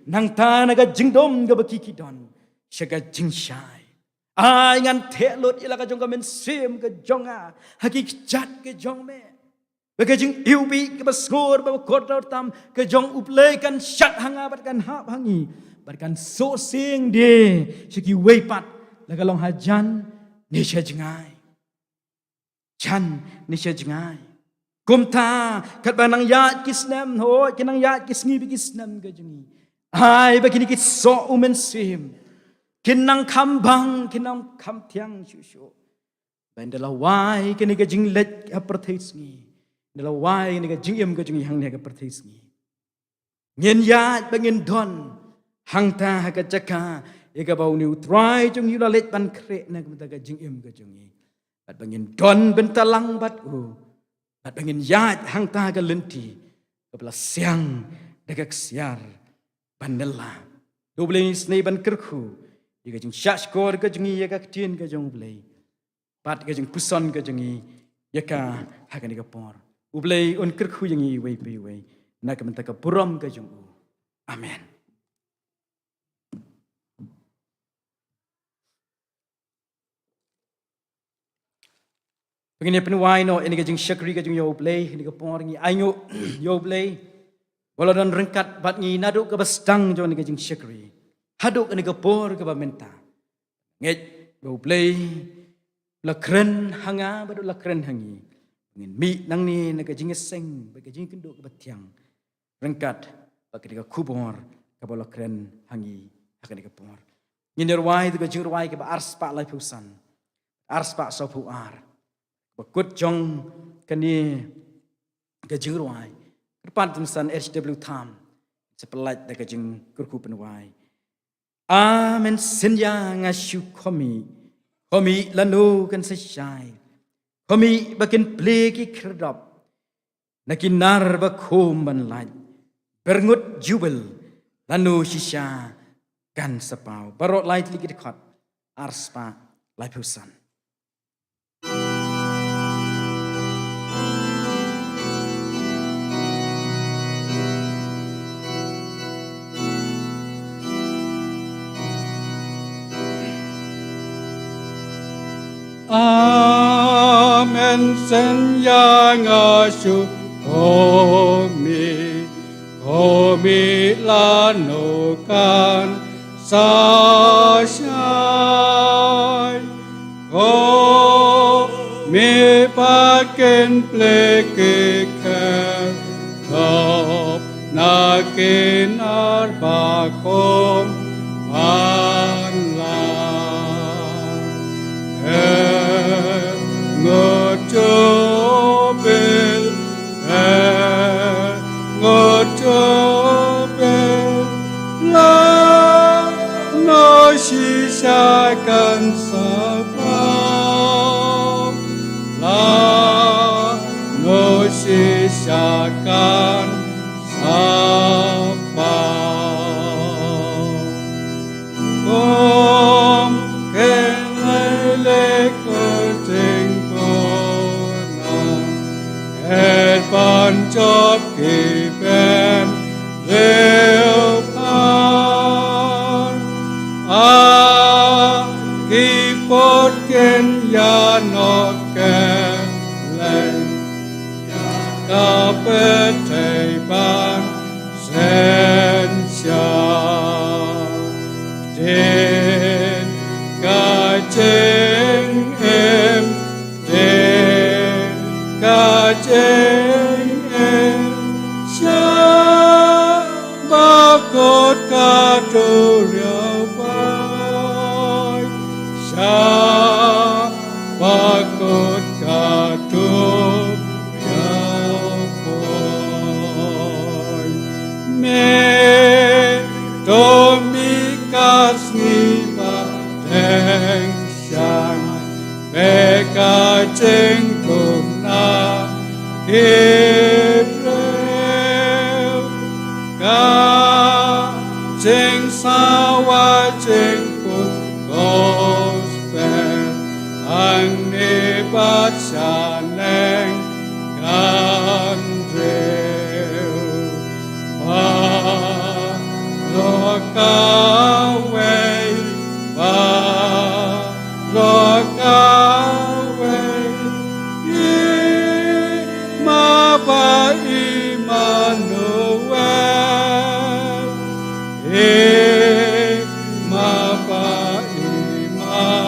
nangta na ka jingdum kaba ki ki don sha ka jingshai. Ai ngan theh lut ïa la ka jong ka mynsiem ka jong nga ha ki kjat ka jong me, ba ka jingiwbih kaba sngur ba kordor tam ka jong U Blei kan shad ha nga bad kan hap ha ngi, bad kan suhsieng de sha kiwei pat, la ka long ha jan ne sha jngai. Jan ne sha jngai. Kumta katba nang ïaid ki snem, hooid, ki nang ïaid ki sngi bad ki snem ka jong ngi, ai ba kine ki soh u mynsiem kin nang kham bang, kin nang kham thiang shuh shuh. Ba ynda la wai kane ka jingleit ha pyrthei sngi, ynda la wai kane ka jingim ka jong ngi hangne ha ka pyrthei sngi, ngin ïaid ba ngin don hangta ha ka jaka ïa kaba une u Trai jong ngi u la leit ban khreh na ka bynta ka jingim ka jong ngi. Bad ba ngin don bynta lang bad u, bad ba ngin ïaid hangta ha ka lynti kaba la siang da ka ksiar ban ïalam. To U Blei un isynei ban kyrkhu ïa ka jingshahshkor ka jong ngi ïa ka ktien ka jong U Blei, bad ka jingpuson ka jong ngi ïa ka ha kane ka por. U Blei un kyrkhu ïa ngi iwei pa iwei na ka bynta ka burom ka jong u. Amen. Ngin ïa pynwai noh ïa kane ka jingshakri ka jong ngi ïa U Blei ha kane ka por. Ngi ainguh ïa U Blei ba u la don ryngkat bad ngi naduh kaba sdang jong kane ka jingshakri haduh kane ka por kaba mynta. Ngeit ba U Blei u la kren ha nga bad u la kren ha ngi. Ngin mih nangne na ka jingïaseng bad ka jingkynduh kaba thiang ryngkat bad kane ka khubor kaba u la kren ha ngi ha kane ka por. Ngin ïa rwai da ka jingrwai kaba arspah laiphew san, arspah sawphew ar. Ba kut jong kane ka jingrwai, kyrpad jong u San H W Tham, sa pynlait da ka jingkyrkhu pynwai. A mynsiem ïa nga shu khmih, khmih lano kan sa shai, khmih ba kin plie ki khyrdop na ki nar ba khum ban lait, byrngut jubel lano shisha kan sa paw. Baroh lai tylli ki dkhot, arspah laiphew san. A mynsiem ïa nga shu khmih, khmih lano kan sa shai, khmih ba kin plie ki khyrdop na ki nar ba khum ban lait. Byrngut jubel, byrngut jubel lano shisha kan sa paw, lano shisha kan sa paw. Kum kynthei leh ka jingpynang, eh, ban jop ki bynriew phan. A ki pud kin ïa riewboi, sha ba kut ka dup riewboi. Me to mih ka sngi ba teng shang, bad ka jingkhum na ki briew, ka jingsawa jingpynbor gospel, hangne bad shaneng kan briew. Baroh kawei, baroh kawei, i ma ba Immanuel, i ma ba Immanuel.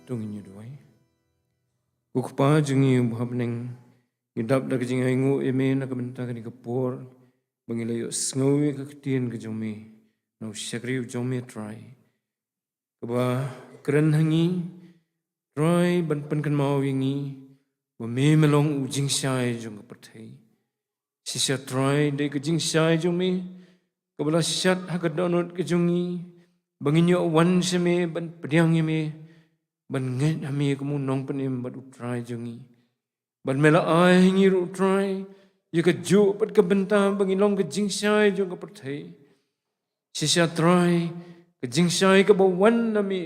To ngin ïa duwai. Ko Kpa jong ngi uba ha bneng, ngi dap da ka jingainguh ïa me na ka bynta kane ka por ba ngi la ïohsngew ïa ka ktien ka jong me na u shakri u jong me Trai, kaba kren ha ngi Trai ban pynkynmaw ïa ngi ba me me long u jingshai jong ka pyrthei. Shisha Trai, dei ka jingshai jong me kaba la shat ha ka dohnud ka jong ngi ba ngin ïoh wan sha me ban pdiang ïa me, ban ngeit ha me kum u nongpynim bad u Trai jong ngi. Bad me la ai ha ngi ruh Trai ïa kajuh pat ka bynta ba ngi long ka jingshai jong ka pyrthei. Shisha Trai, ka jingshai kaba wan na me,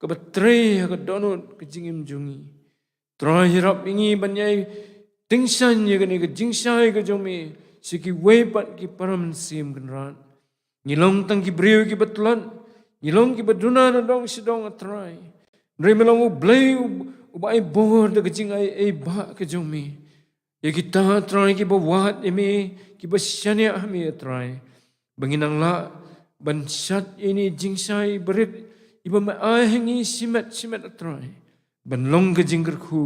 kaba trei ha ka dohnud ka jingim jong ngi. Trai, ïarap ïa ngi ban ïai tyngshaiñ ïa kane ka jingshai ka jong me sha kiwei pat ki para mynsiem Kynrad. Ngi long tang ki briew kiba tlot, ngi long kiba duna na dong sha dong, ah Trai. Hynrei me long U Blei u, uba ai bor da ka jingai ei bah ka jong me ïa kita, ah Trai, kiba wad ïa me, kiba shaniah ha me, ah Trai, ba ngin nang lah ban shat ïa ine i jingshai barit iba me ai ha ngi shimet shimet, ah Trai, ban long ka jingkyrkhu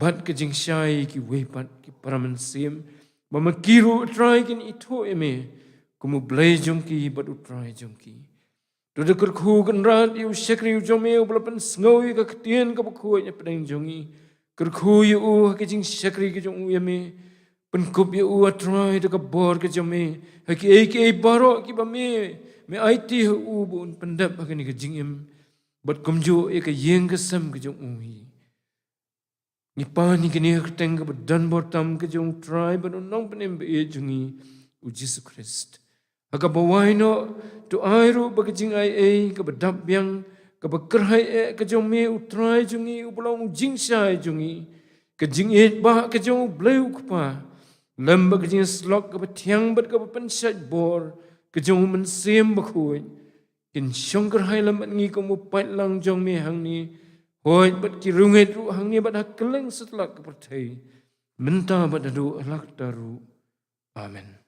bad ka jingshai ïa kiwei pat ki para mynsiem ba ma ki ruh, ah Trai, kin ithuh ïa me kum U Blei jong ki bad U Trai jong ki. To da kyrkhu Kynrad ïa u shakri u jong me uba la pynsngew ïa ka ktien kaba khuid hapdeng jong ngi. Kyrkhu ïa u ha ka jingshakri ka jong u ïa me. Pynkup ïa u, ah Trai, da ka bor ka jong me ha kiei kiei baroh kiba me, me aiti ha u ba un pyndep ha kane ka jingim, bad kumjuh ïa ka ïing ka sem ka jong u hi. Ngi pan ïa kine ha ka kyrteng kaba don bor tam ka jong u Trai bad u Nongpynim ba ïeit jong ngi, u Jisu Khrist. Ha kaba wai noh, to ai ruh ba ka jingai ei kaba dap biang, kaba kyrhai eh ka jong me, u Trai jong ngi, uba long u jingshai jong ngi, ka jingïeit bah ka jong U Blei U Kpa, lem bad ka jingïasyllok kaba thiang bad kaba pynshait bor ka jong U Mynsiem Bakhuid, kin shong kyrhai lem bad ngi kum u paidlang jong me hangne, hooid bad ki riewngeit ruh hangne bad ha kylleng satlak ka pyrthei, mynta bad haduh la katta ruh. Amen.